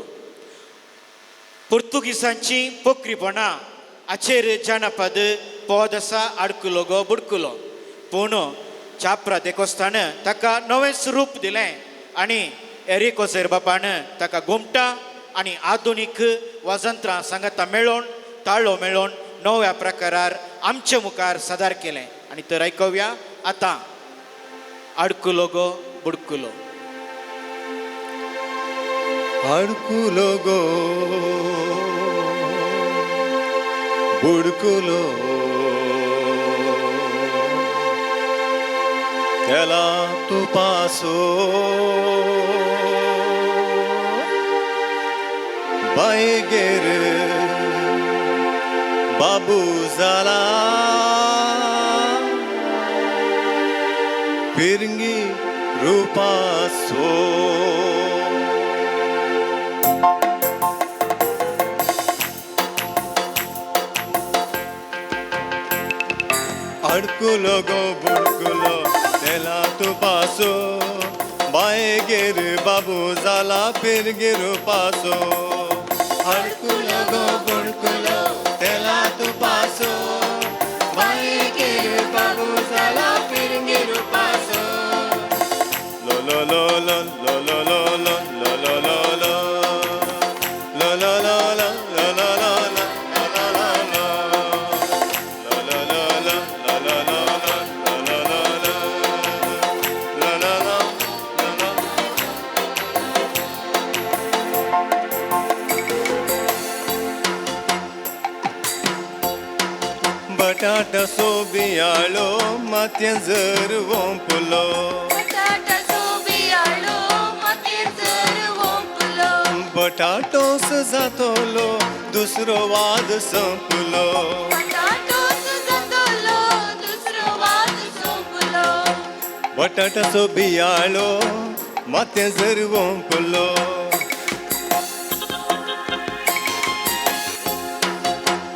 पुर्तुगीजांची पोखरीपणां हाचेर जानपद पद आसा आडकुलो गो बुडकुलो. पूण चाप्रा देकोस्तान ताका नवेंच रूप दिलें आनी एरिको बापान ताका घुमटां आनी आधुनीक वाजंत्रां सांगता मेळोवन ताळो मेळोवन नव्या प्रकारार आमचे मुखार सादर केलें. आनी तर आयकुया आतां आडकुलो गो बुडकुलो. आडकुलो गो बुडकुलो तेला तुपासो बायगेर बाबू जाला फिरंगी रुपासो. अडकुलो गो बुडकुलो तेला तुपासो बायगेर बाबू जाला फिरंगी रुपासो. अडकुलो गो बुडकुलो तेला तुपासो बायगेर बाबू जाला फिरंगी रुपासो. लो लो लो लो लो लो लो लो लो लो लो लो लो लो लो लो लो लो बटाटा सोबियाळो मातयें जर वोंपलो. बटाटा सोबियाळो मातयें जर वोंपलो. बटाटोस जातलो दुसरो वाद संपलो. बटाटोस जातलो दुसरो वाद संपलो. बटाटा सोबियाळो मातयें जर वोंपलो.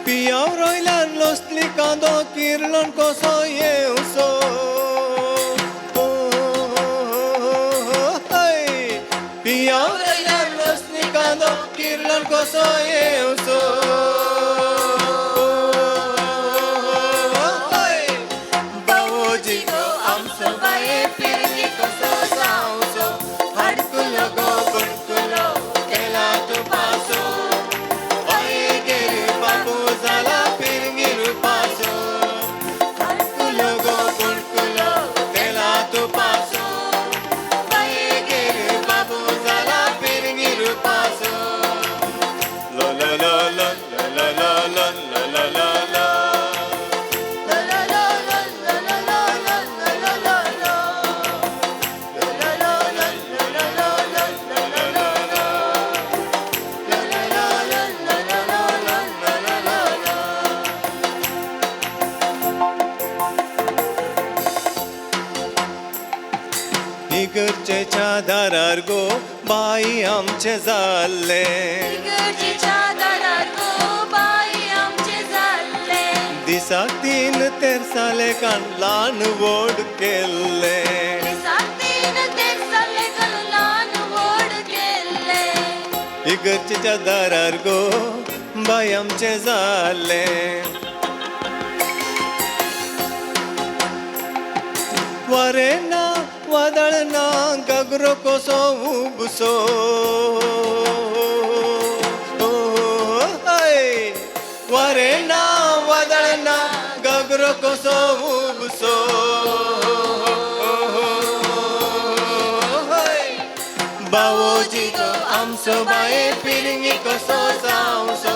पियाव रोयल्यान लोसली कांदो किर्लोन कसो येवसो. पियाव रोयल्यान लोसली कांदो किर्लोन कसो येवसो. बावोजी गो आमचो बाये फिरंगी कसो जावचो. हाडकुलो गो बुडकुलो केला तुपासो बायगेर बाबू जाला फिरंगी रुपासो. हाडकुलो गो बुडकुलो केला तुपासो बायगेर बाबू जाला फिरंगी रुपासो. लो लो लो लो लो लो लो लो लो लो लो. इगर्जेच्या दारार गो बाई आमचे जाल्ले. इगर्जेच्या दारार गो बाई आमचे जाल्ले. दिसाक तीन तेरसाले कान ल्हान व्हड केल्ले. दिसाक तीन तेरसाले कान ल्हान व्हड केल्ले. इगर्जेच्या दारार गो बाई आमचे जाल्ले. वारें ना वादळ ना गागरो कसो उबसो. वारें ना वादळ ना गागरो कसो उबसो. बावोजी गो आमचो बाये फिरंगी कसो जावचो.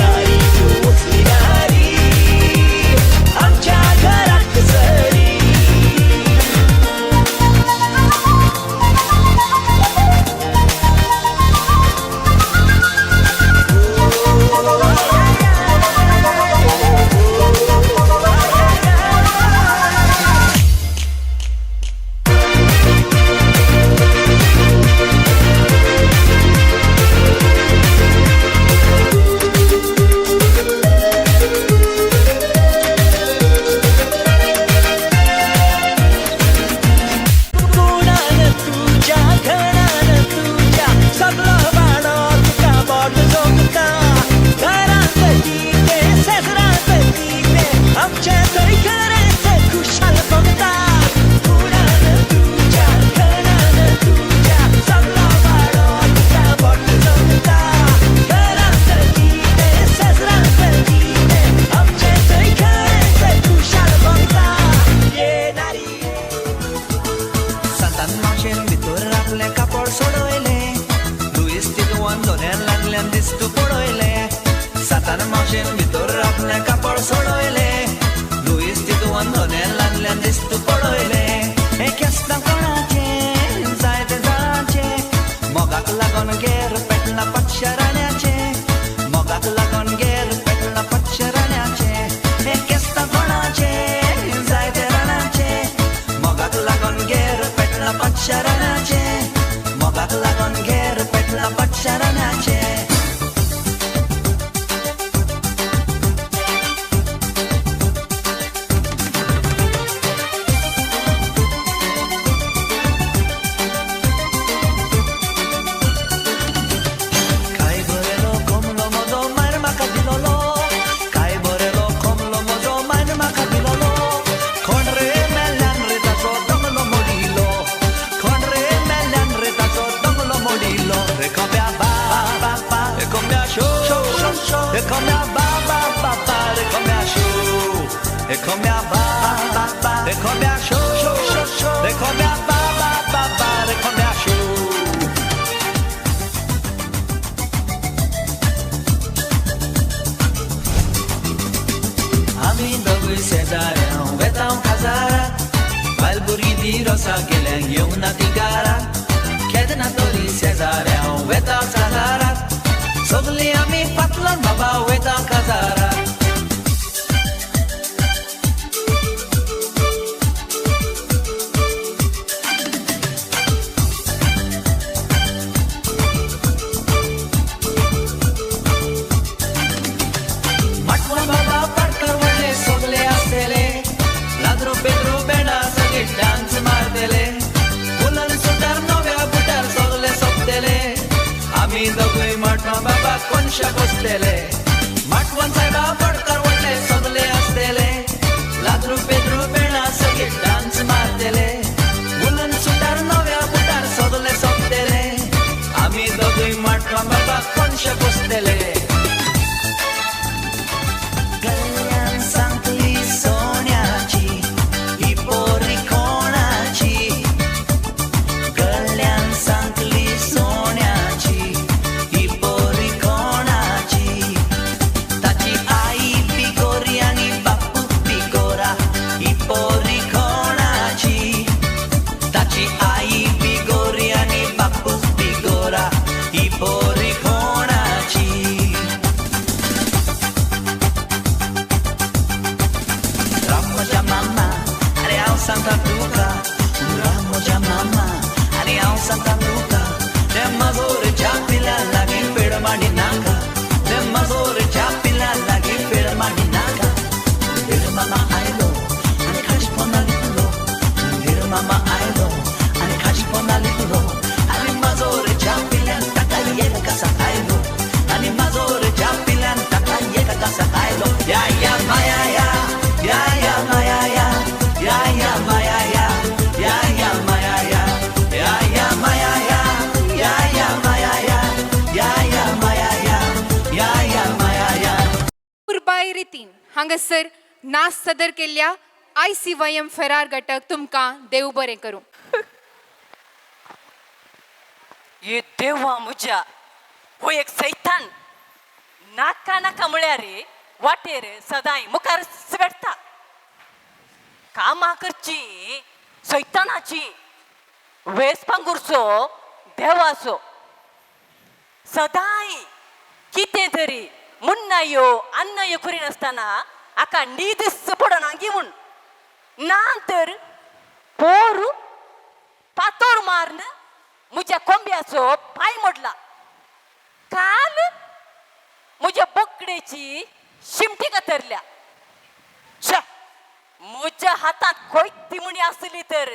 Recome a ba, ba, ba, recome a show, show, show, show. Recome a ba, ba, ba, ba, recome a show. आमी दोगूय शेजाऱ्यां वेता काजाराक, बायल भुरगीं ती रोसा गेल्या येवंक ना ती घराक. केन्ना तरी शेजाऱ्यां वेता काजाराक, सगळीं आमी फाटल्यान बाबा वेता काजाराक. माटवा बाबा पाटकार व्हडले सगळे आसतले, लाद्रो पेद्रो बेडा सगळे डान्स मारतले, फुलान सुटार नव्या बुटार सगळे सोंपतले. आमी दोगूय माटवा बाबा कोनशा बसतले. माटवान सायबा पडकार व्हडले सगळे आसतले, लाद्रो पेद्रो बेडा सगळे डान्स मारतले, फुलान सुटार नव्या बुटार सगळे सोंपतले. आमी दोगूय माटवा बाबा कोनशा बसतले. गल्ल्यान सांगली सोन्याची ही पोरी कोणाची, गल्ल्यान सांगली सोन्याची ही पोरी कोणाची. ताची आई बी गोरी आनी बापू बी गोरा, ही पोरी कोणाची. ताची आई बी गोरी आनी बापू बी गोरा, ही पोरी कोणाची. राम म्हज्या मामा आरे हांव सांगता तुका, राम म्हज्या मामा आरे हांव सांगता तुका, ते मजोरच्या पिला लागीं पेड मांडी नाका, ते मजोरच्या पिला लागीं पेड मांडी नाका. धीर मामा आयलो आनी खाशी पोंदा लिपलो, धीर मामा आयलो आनी खाशी पोंदा लिपलो, आनी मजोरच्या पिल्यान ताका एक कसा आयलो, आनी मजोरच्या पिल्यान ताका एक कसा आयलो. या या माया या, या या माया या, या या माया या, या या माया या, या या माया या, या या माया या, या या माया या, या या माया या. उर्बाय रितीन हांगासर नाच सदर केल्ल्या I C Y M Ferrer घटक तुमकां देव बरें करूं. ये देवा म्हज्या, हो एक सैतान नाका नाका म्हळ्यार वाटेर सदांय मुखार वेडटा. कामां करची सैतानाची, वेस पांगुरचो देवाचो. सदांय कितें तरी मुन्नायो अन्नायो करिनासतना हाका न्हीद पडना गी म्हूण. ना तर पोर पातोर मारून म्हज्या कोंब्याचो पांय मोडला. काल म्हज्या बोकडेची शिमटी कातरल्या. छे, म्हज्या हातांत कोयती म्हणी आसली तर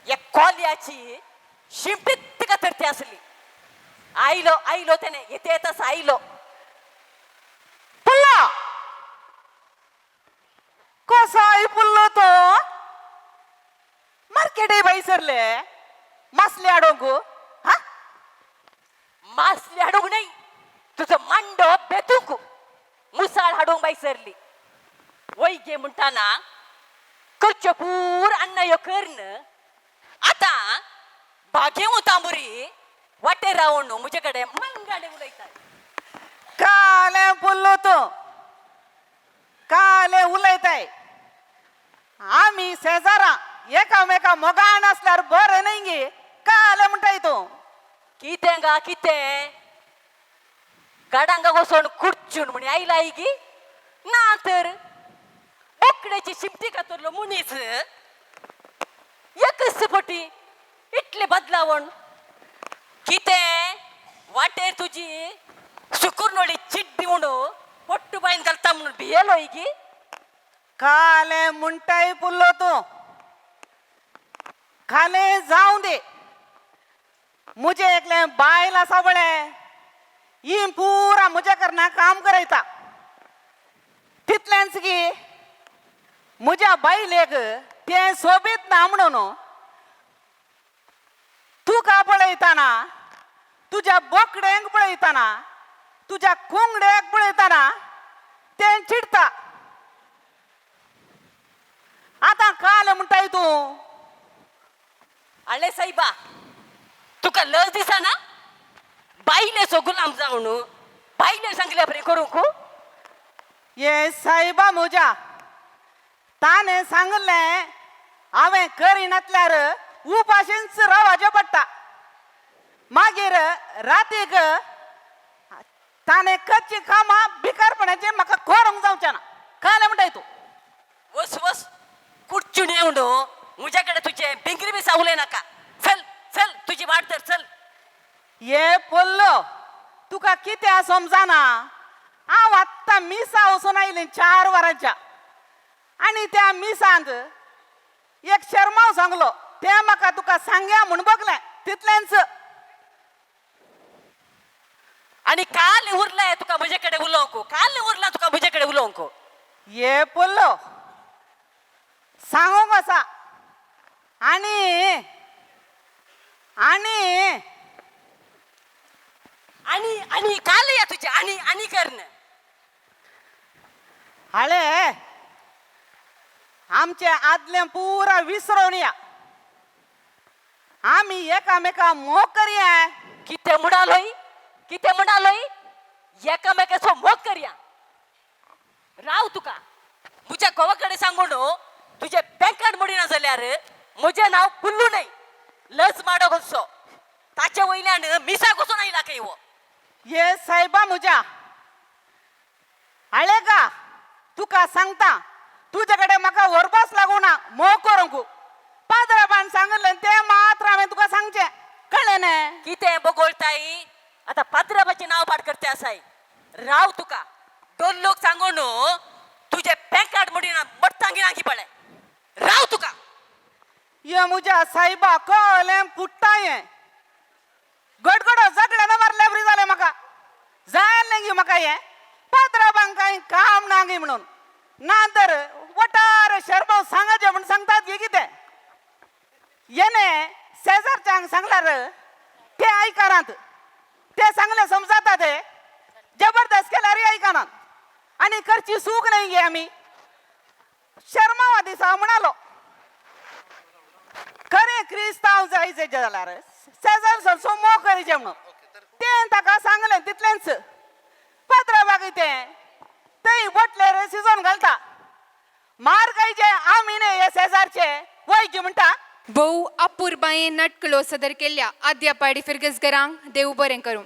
ह्या कोल्याची शिमटी कातरती आसली. आयलो आयलो तेणे येते येतास आयलो. पुल्लो कसो पुल्लो तो मार्केटय बाई सरले मासले हाडूंक. हा मासले हाडूंक न्हय, तुजो मांडो बेतूंक मुसाळ हाडूंक बाय सरली. वय गे म्हणटाना करच्यो पूर अन्नायो करन आतां बागेवूं तांबुरी वाटेर रावन म्हजे कडेन मंगाडे उलयता. काले पुल्लो तो काले उलयताय. आमी शेजारां एकामेका मोगान आसल्यार बरें न्हय गे. काले म्हणटाय तूं कितें गा कितें गाडांगा वचोन खुर्चून म्हणी आयला गी. ना तर बोकडेची शिमटी कातरलो मनीस एकच पटी इतले बदलावण. कितें वाटेर तुजी सुकुरनोळी चिड्डी म्हणून पोट्टू बायन घालता म्हणून भियेलो गी. काले म्हणटाय पुल्लो तूं, काले जावं दे. मुझे एकलें बायल आसा पळय, ही पुरा म्हज्या करना काम करयता. तितलेंच की म्हज्या बायलेक तें सोबीत ना म्हणून तुका पळयतना, तुज्या बोकड्यांक पळयतना, तुज्या कोंगड्याक पळयतना तें चिडटा. तूं? आले सायबा, तुका लज दिसना? बायलेचो गुलाम जावन बायले सांगल्या बरें करूंक? ये सायबा म्हज्या, ताणें सांगलें हांवें करिनातल्यार उपाशींच रावचें पडटा. मागीर रातीक ताणें करची कामां भिकारपणाचें म्हाका करूंक जावचें ना. कळ्ळें म्हणटाय तूं? वस वस कुडचून येवन म्हज्या कडेन तुजें बेंगरी बी सावलें नाका. चल चल तुजी वाट तर चल. ये पल्लो, तुका कितें समजना? हांव आत्तां मिसा वचून आयलें 4 वरांच्या आनी त्या मिसांत एक शर्माव सांगलो, तें म्हाका तुका सांगया म्हूण बगलें तितलेंच. आनी काल उरलाय तुका म्हजे कडेन उलोवंक, काल उरला तुका म्हजे कडेन उलोवंक. ये पल्लो, सांगूंक आसा. आनी आनी आनी आनी काल या तुजें आनी आनी कर्ण. हाळे आमचे आदलें पुरा विसरोन या, आमी एकामेका मोग करया. कितें म्हणालोय? कितें म्हणालोय? एकामेकाचो मोग करया. राव तुका म्हज्या घोवा कडेन सांगून तुजें बँकान मोडिना जाल्यार म्हजें नांव कुल्लू न्हय. लज माडो कसो ताचे वयल्यान मिसा कसो आयला खंय हो. ये सायबा म्हज्या, हाळे गा तुका सांगता, तुजे कडेन म्हाका व्हरपास लागूना मोग करूंक. पाद्राबान सांगलें तें मात्र हांवें तुका सांगचें, कळ्ळें न्ही? कितें बगोळताय आतां पाद्राबाचें नांव पाड करते आसाय. राव तुका दोन लोक सांगून तुजें पॅकार्ड मोडिना बट्टांगी नाकी पळय. राव तुका. ये म्हज्या सायबा कळ्ळें पुट्टा हें गडगडो झगड्यान मारल्या बरी जालें म्हाका. जालें गी म्हाका हें पाद्राबांक कांय काम ना गी म्हणून, ना तर वटार शर्माव सांगाचें म्हूण सांगतात गी कितें. येणे शेजारच्यांक सांगल्यार ते आयकनात, ते सांगले समजता, ते जबरदस्त केल्यार आयकनात आनी करची चूक न्हय गे आमी. शर्मावा दिसा म्हणालो खरें क्रिस्तांव जायचे जाल्यार शेजार सरसो मोग करीचे म्हणून, तें ताका सांगलें तितलेंच. पाद्राबाग तें थंय बोटलेर शिजोवन घालता, मार खायचे आमी न्हय हे शेजारचे वयचे म्हणटा. भोव अपुरबायेन नटकलो सदर केल्ल्या आद्यापाडी फिरगसगरांक देव बरें करूं.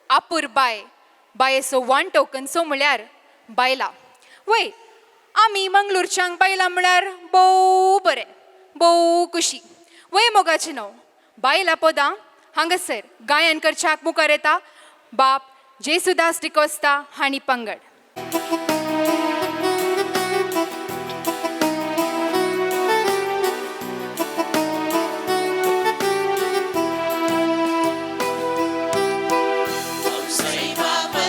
अपुरबाय बायेचो वांटो कंसो म्हळ्यार बायलां. वय आमी मंगळूरच्यांक बायलां म्हळ्यार भोव बरें भोव खुशी. वय मोगाचें न्हू बायलां पदां हांगासर गायन करच्याक मुखार येता बाप जेसुदास डिकोस्ता हांणी पंगड. Say, Papa,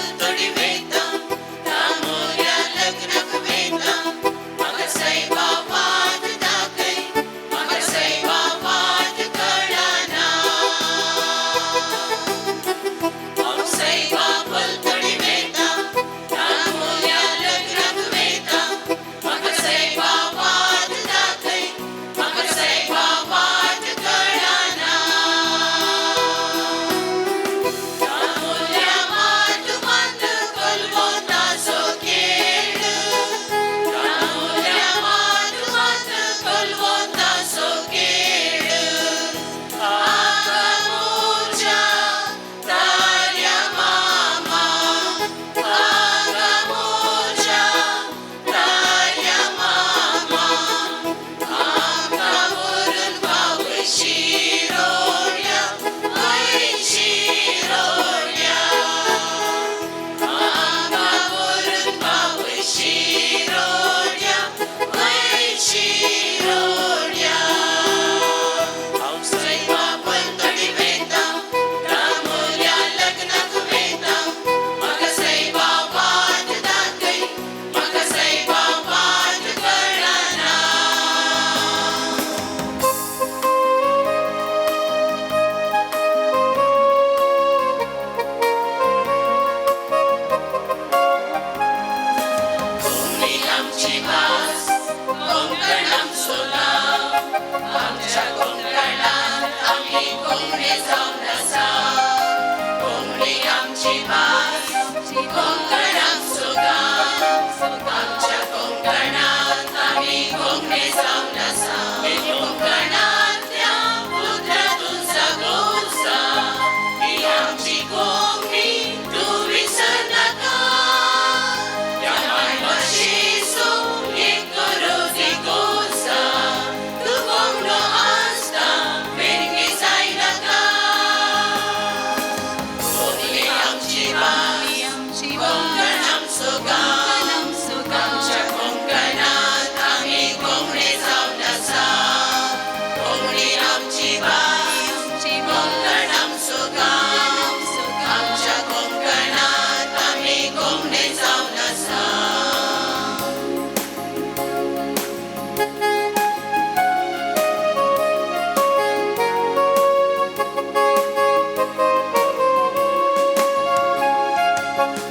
कोंकणी जावन आसा. कोंकणी आमची भास, कोंकण आमचो गांव. आमच्या कोंकणांत आमी कोंकणी जावन आसा. कोंकणांतल्या उतरां तूं जगोवचा, ही आमची कोंकणी तूं विसरनाका. ह्या मायभाशेचो एक करो दिगोवचा, तूं कोंकणो आसता फिरंगी जायनाका. कोंकणी आमची भास, कोंकण आमचो गांव. आमच्या कोंकणांत आमी कोंकणी जावन आसा. कोंकणी आमची भास, कोंकण आमचो गांव. आमच्या कोंकणांत आमी कोंकणी जावन आसा.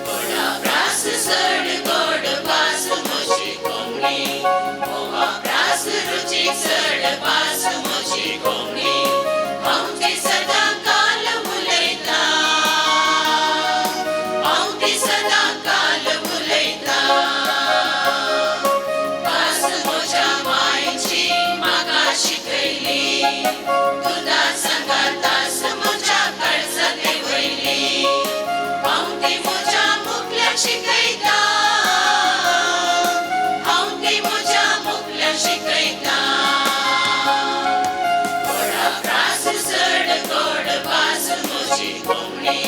गोडा प्रास चड गोड भास म्हजी कोंकणी, गोवा प्रास रुचीक चड भास म्हजी कोंकणी. हांव ती सदां काल उलयतां, हांव ती सदां काल उलयतां. भास म्हज्या मायची म्हाका शिकयली, दुदा सांगातास म्हज्या काळजांत वयली. हांव ती म्हज्या मुखल्या शिकयतां, हांव ती म्हज्या मुखल्या शिकयतां. गोडा प्रास चड गोड भास म्हजी कोंकणी,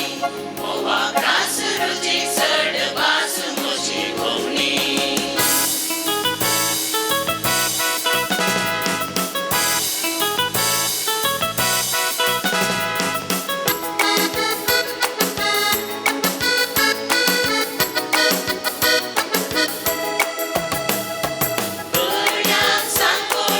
गोवा प्रास रुचीक चड भास म्हजी कोंकणी. भुरग्यांक सांगो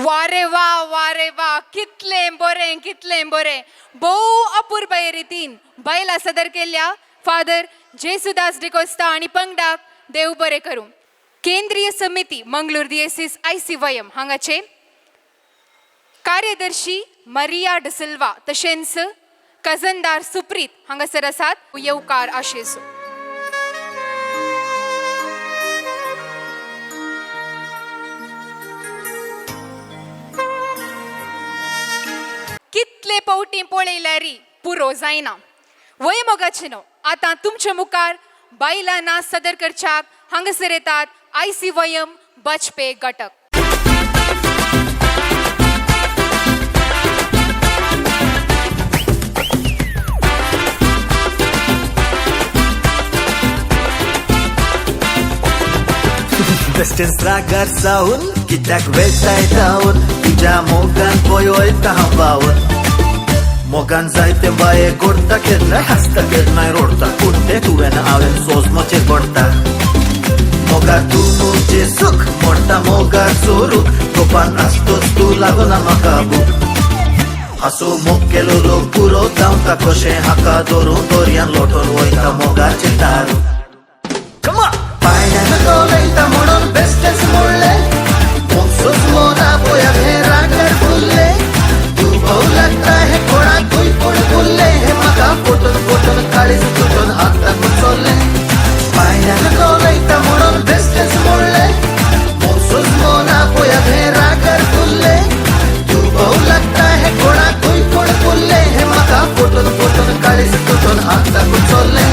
वारे वा वारे वा, कितलें बरें कितलें बरें. भोव अपुरबाये रितीन बायलां सदर केल्ल्या फादर जेसुदास डिकोस्ता आनी पंगडाक देव बरें करूं. केंद्रीय समिती मंगळूर दियेसीस ICYM हांगाचे कार्यदर्शी मरिया डिसिल्वा तशेंच कजनदार सुप्रीत हांगासर आसात. येवकार आशेसो. कितले पावटी पळयल्यार पुरो जायना. वय मोगाचे न्हू, आतां तुमच्या मुखार बायलां नाच सदर करच्याक हांगासर येतात ICYM Bajpe घटक. बेस्टेंस रागार जावन कित्याक वेताय धांवन, तुज्या मोगान पळय वयता हांव बावन. मोगान जायते बाये गोडटा, केन्नाय हांसता केन्नाय रोडटा, पूण तें तुवें हांवें सोजमोचेर पडटा. मोगार तूं म्हजें सूख मोडटा, मोगार सोरूक गोपान आसतोच तूं लागना म्हाका भूक. हांसो मोग केलो लोक पुरो धांवता कशें हाका धरून दर्यान लोटून वयता मोगाचें दारू. पायण्यान उलयता म्हणून बेस्टेच म्हणलें, मोगसोच मोना पळया हें रागार फुल्लें. तूं भोव लागता हें कोणाकूय पूण फुल्लें, हें म्हाका फुटून फुटून काळीज तुटून हाताक चल्लें. पायण्यान उलयता म्हणून बेस्टेच म्हणलें, मोगसोच मोना पळया हें रागार फुल्लें. तूं भोव लागता हें कोणाकूय पूण फुल्लें, हें म्हाका फुटून फुटून काळीज तुटून हाताक चल्लें.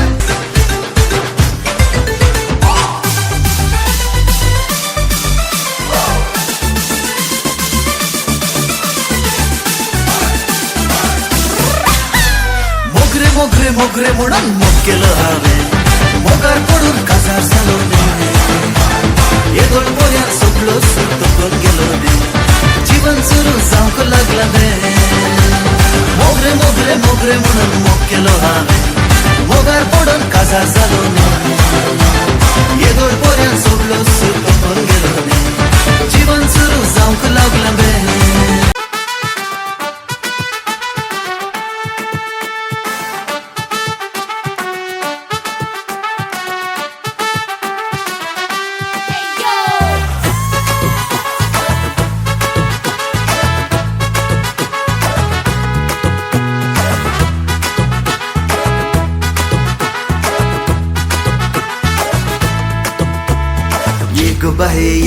मोगरे मोगरे म्हणून मोग केलो हांवें, मोगार पडून काजार जालो येदोळ मोऱ्यान सगळो सुटून गेलो रे, जिवन सुरू जावंक लागला रे. मोगरे मोगरे मोगरे म्हणून मोग केलो हांवें, मोगार पडून काजार जालो येदोळ मोऱ्यान सगळो सुटून गेलो रे, जिवन सुरू जावंक लागला रे.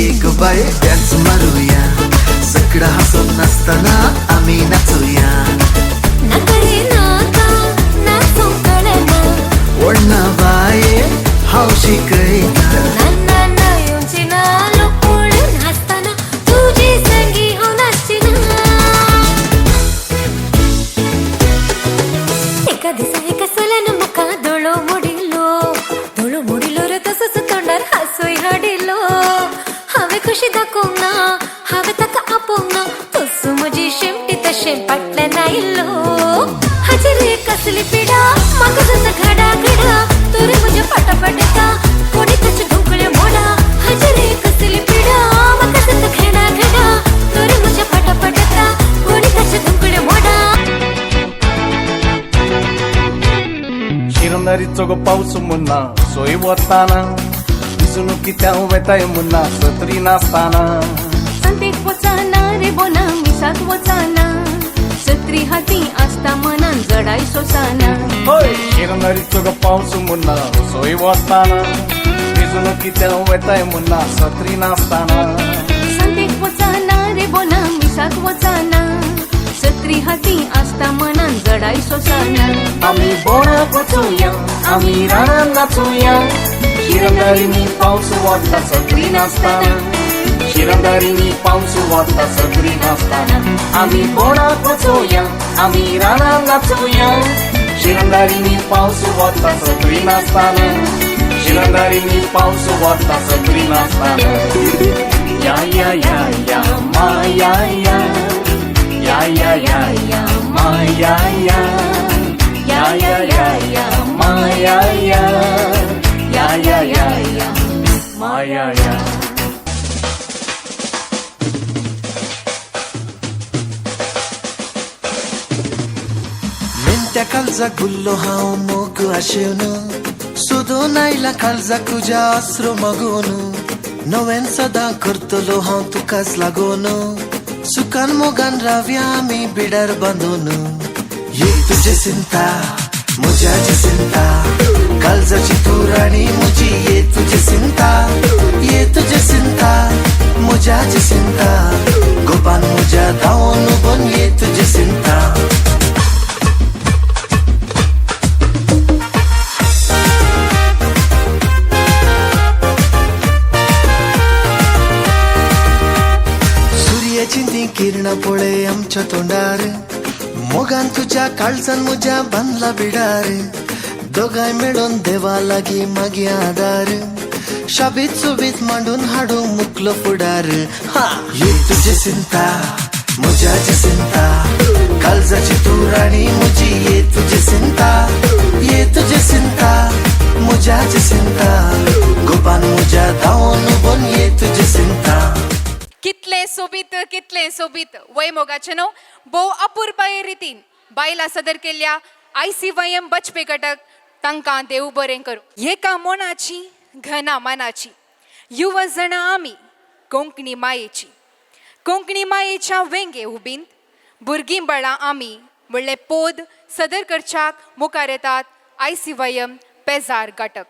एक बाये डान्स मारूया, सगळा हसून नाचताना आम्ही नाचूया. नाका नाका नाचूंक कळना, ओडना बाये हांव शिकयता. ना ना ना येवची ना लोक पळोवन हांसतना तुजी संगी हांव नाचची ना. एका दिसा एका चल्यान म्हाका दोळो मोडिल्लो, दोळो मोडिल्लो रे तसोच तोंडार हांसूय हाडिल्लो. हांवें खुशी दाखोवंक ना, हांवें ताका आपोवंक ना, तसो म्हजी शेमटी तशें फाटल्यान आयिल्लो. हाचेर कसली पिडा म्हाका जाता घडा घडा, तरी म्हज्या फाटाफाट येता कोणी ताचे ढोकळे मोडा. हाचेर कसली पिडा म्हाका जाता घडा घडा, तरी म्हज्या फाटाफाट येता कोणी ताचे ढोकळे मोडा. शिरंदारीचो गो पावस मुन्ना सोय वताना, दिसून कित्याक वेताय मुन्ना सत्री नासताना. संतेक वचाना रे बोना मिसाक वचाना, सत्री हाती आसता मनान जडाय सोसाना. हय शिरंदारीचो गो पावस मुन्ना सोय वताना, दिसून कित्याक वेताय मुन्ना सत्री नासताना. संतेक वचाना रे बोना मिसाक वचाना, सत्री हाती आसता मनान जडाय सोसाना. आमी बोणाक वचुया, आमी रानान नाचुया, शिरंदारीनी पावस वता सत्री नासताना. शिरंदारीनी पावस वता सत्री नासताना. आमी बोणाक वचुया, आमी रानान नाचुया, शिरंदारीनी पावस वता सत्री नासताना. शिरंदारीनी पावस वता सत्री नासताना. या या या या मा या या, या या या या मा या या, या या या या मा या या, या या या या मा या या. काळजाक भुल्लो हांव मोग आशेवन सोदून आयला काळजाक तुज्या आसरो मागून नव्यान सदां करतलो हांव तुकाच लागून सुखान मोगान रावया आमी बिडार बांदून ये तुजे सिंता म्हज्या चिंता काळजाची तूं राणी म्हजी ये तुजे सिंता ये तुजे सिंता म्हज्या चिंता गोपान म्हज्या धांवून उबोन ये तुजे सिंता. सुर्याची ती किरणां पळय आमच्या तोंडार मोगान तुज्या काळजान म्हज्या बांदला बिडार दोगांय मेळून देवा लागीं मागीर आदार शाबीत सोबीत मांडून हाडूंक मुकलो फुडार. हा ये तुजे सिंता म्हज्या चिंता काळजाची तूं राणी म्हजी ये तुजे सिंता ये तुजे सिंता म्हज्या चिंता गोपान म्हज्या धांवून उबोन ये तुजे सिंता. कितलें सोबीत कितलें सोबीत वय मोगाचें न्हू भोव अपुरबाये रितीन बायलां सदर केल्ल्या आयसीवायएम बचपे घटक तांकां देव बरें करूं. एका मनाची घना मनाची युवा जाणां आमी कोंकणी मायेची कोंकणी मायेच्या वेंगे उबींत भुरगीं बाळां आमी म्हणलें पोद सदर करच्याक मुखार येतात आयसीवायएम पेजार घटक.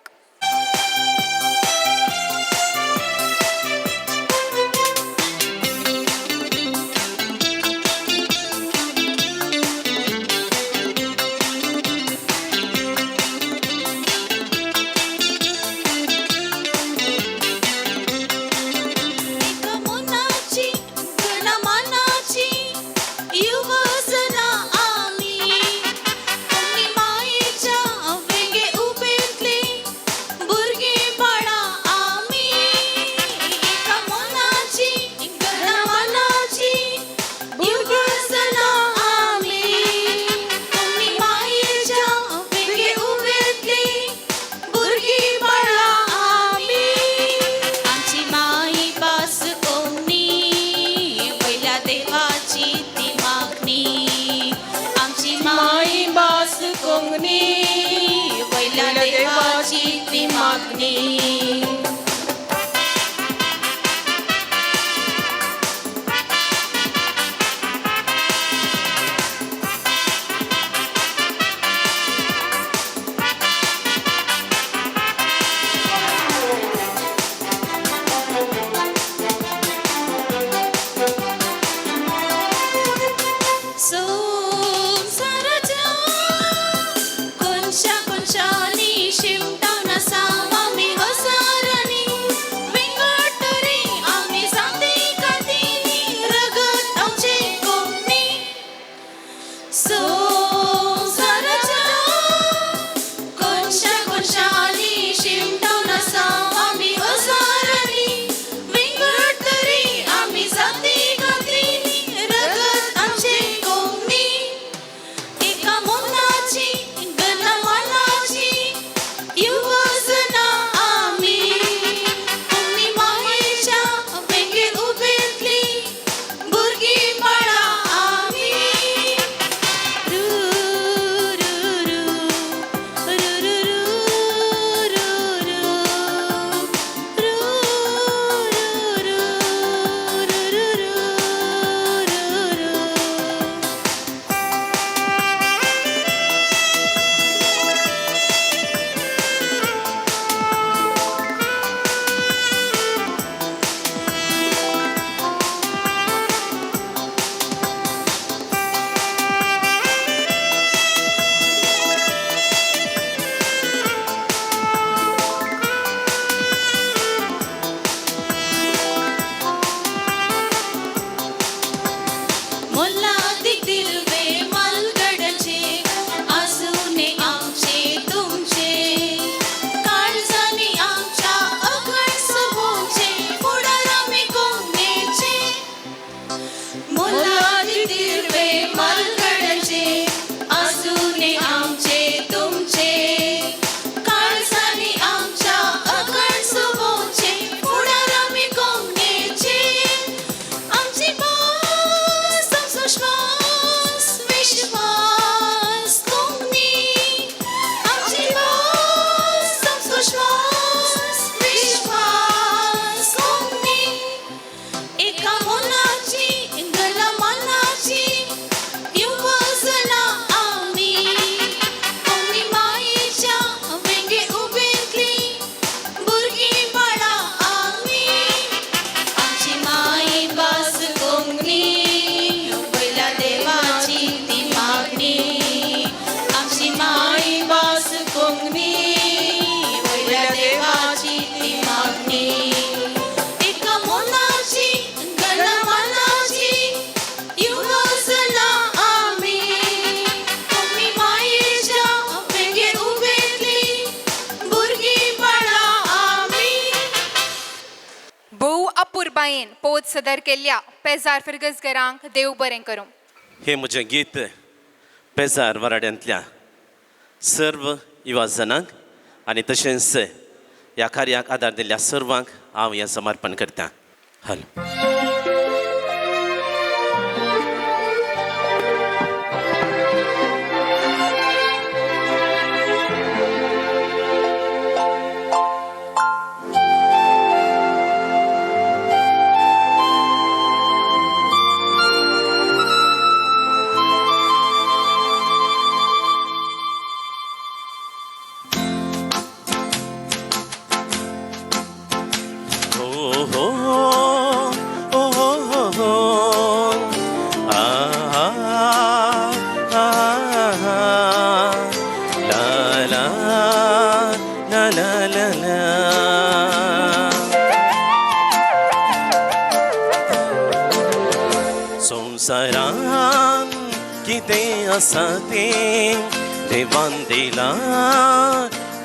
कोनशा कोनशानी शिमटान आसा आमी. अपुरबायेन पोत सदर केल्ल्या पेजार फिर्गजगरांक देव बरें करूं. हे म्हजें गीत पेजार वराड्यांतल्या सर्व युवा जनांक आनी तशेंच ह्या कार्याक आदार दिल्ल्या सर्वांक हांव हें समर्पण करतां. हॅलो. संवसारान कितें आसा तें देवान दिलां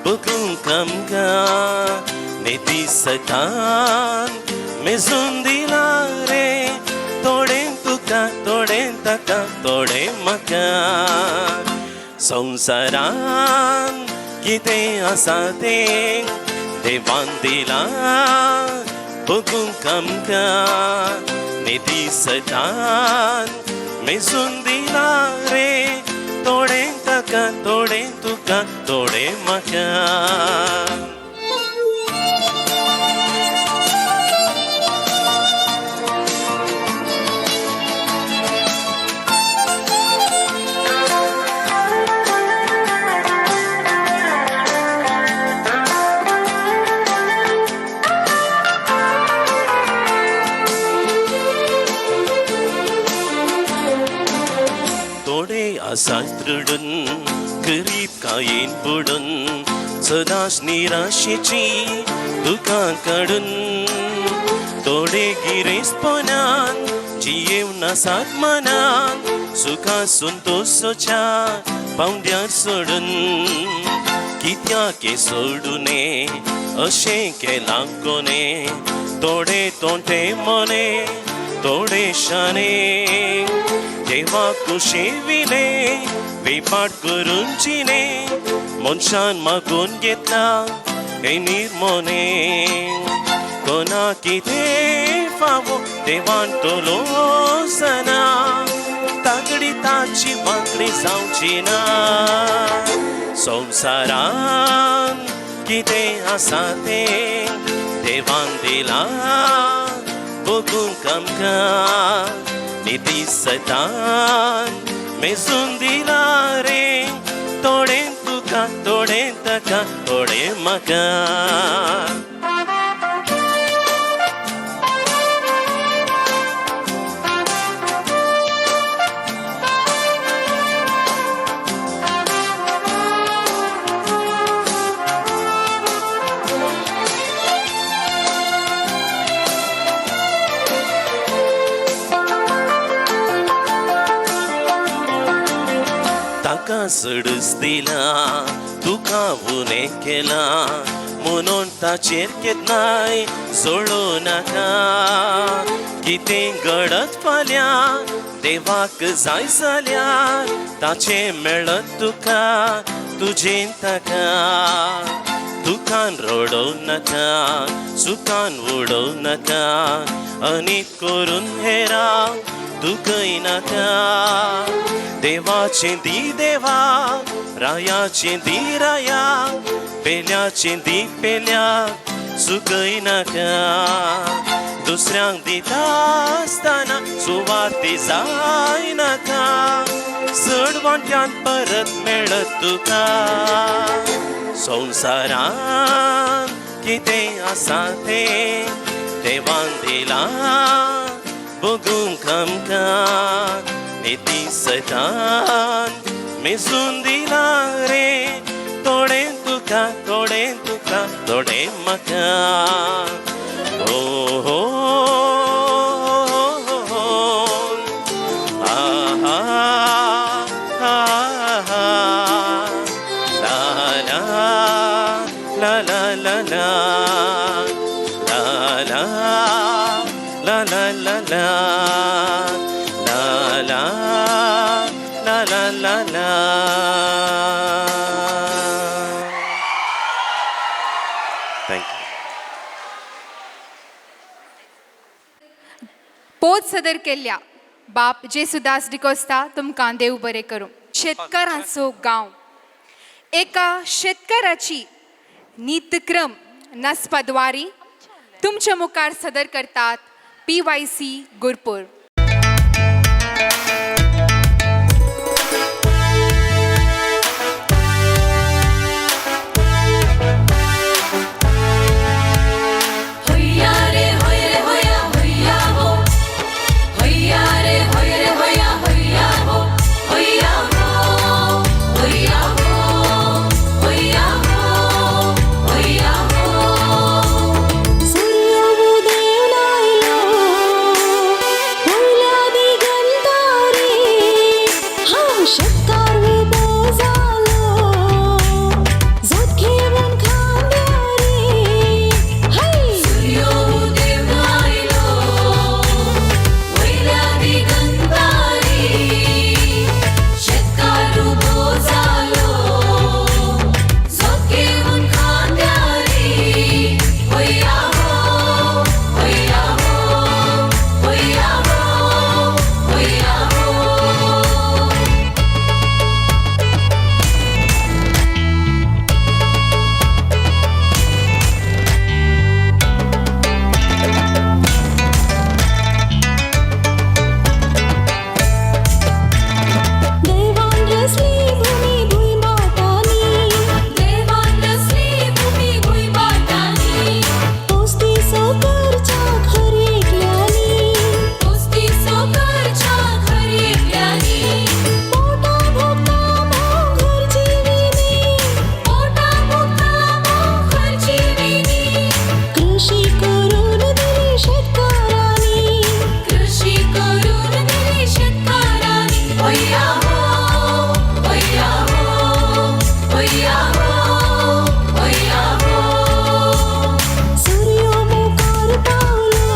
बगूंक आमकां निदिसतान मेजून दिलां रे थोडें तुका थोडें ताका थोडें म्हाका. संवसारान कितें आसा तें देवान दिलां बगूंक आमकां निदिसतान मेजून दिलां रे थोडें ताका थोडें तुका थोडें म्हाका. आसात रडून गरीब कायेन पडून सदांच निराशेची दुकां काडून थोडे गिरेस्तपणान जियेवन आसात मनान सुखा संतोशाच्या पावंड्यार सोडून कित्याक सोडूने अशें केलां कोणे थोडे तोंटे मोने थोडे शाणे देवा कुशेविले वेपाट करून जिणे मनशान मागून घेतला हे निर्मोने कोणा कितें फावो देवान तोलो सना तागडी ताची वांकडी जावची ना. संवसारान कितें आसा तें देवान दिलां बगूंक आमकां निदिसतान मेजून दिलां रे थोडें तुका थोडें ताका थोडें म्हाका. ताका सडूच दिलां तुका उणें केलां म्हणून ताचेर केन्नाय जोडूं नाका. कितें घडत फाल्यां देवाक जाय जाल्यार ताचें मेळत तुका तुजें ताका. दुकान रडोवं नाका सुखान उडोवं नाका अनीत करून हेरांक दुखय नाका. देवाचें दी देवा रायाचें दी राया पेल्याचें दी पेल्याक सुकय नाका. दुसऱ्यांक दिता आसतना सुवार्थी जाय नाका चड वांट्यान परत मेळत तुका. संवसारान कितें आसा तें देवान दिलां बगूंक आमकां निदिसतान मेजून दिलां रे थोडें तुका थोडें तुका थोडें म्हाका. ओ हो आहा आहा ला ला ला ला ला ला ला ला ला ला ला ला ला ला ला. Thank you. पोत सदर केल्ल्या बाप जेसुदास डिकोस्ता तुमकां देव बरें करूं. शेतकारांचो गांव एका शेतकाराची नित्यक्रम नाचपाद्वारी तुमच्या मुखार सदर करतात PYC Gurpur. होया रे होय रे होया होया हो, होया रे होय रे होया होया हो, होया हो, होया हो, होया हो, होया हो. सूर्य उदेवन आयलो वयल्या दिगंतारी, हांव शेतकार उबो जालो जोत घेवन खांद्यारी. सूर्य उदेवन आयलो वयल्या दिगंतारी, शेतकार उबो जालो जोत घेवन खांद्यारी. होया हो, होया हो, होया हो, होया हो. देवान रचली भूमी भूंय भाटांनी, देवान रचली भूमी भूंय भाटांनी, पोस्ती सोकरच्या हर एकल्यांनी, पोस्ती सोकरच्या हर एकल्यांनी, पोटा भोगता मोग घर जिविनी, पोटा भोगता मोग घर जिविनी, कृषी करून दिली शेतकारांनी, कृषी करून दिली शेतकारांनी. होया हो, होया हो, होया हो, होया हो. सूर्य मुखार पावलो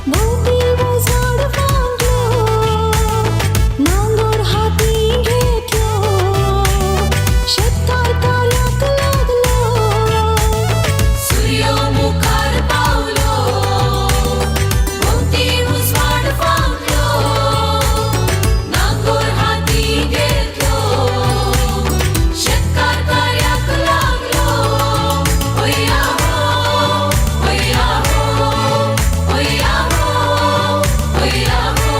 भोंवती उजवाड फांकलो, नांगर हाती घेतलो शेतकार कार्याक लागलो. सूर्य मुखार पावलो भोंवती उजवाड फांकलो, नांगोर हाती घेतलो शेतकार कार्याक लागलो. होया हो, होया हो, होया हो, होया हो.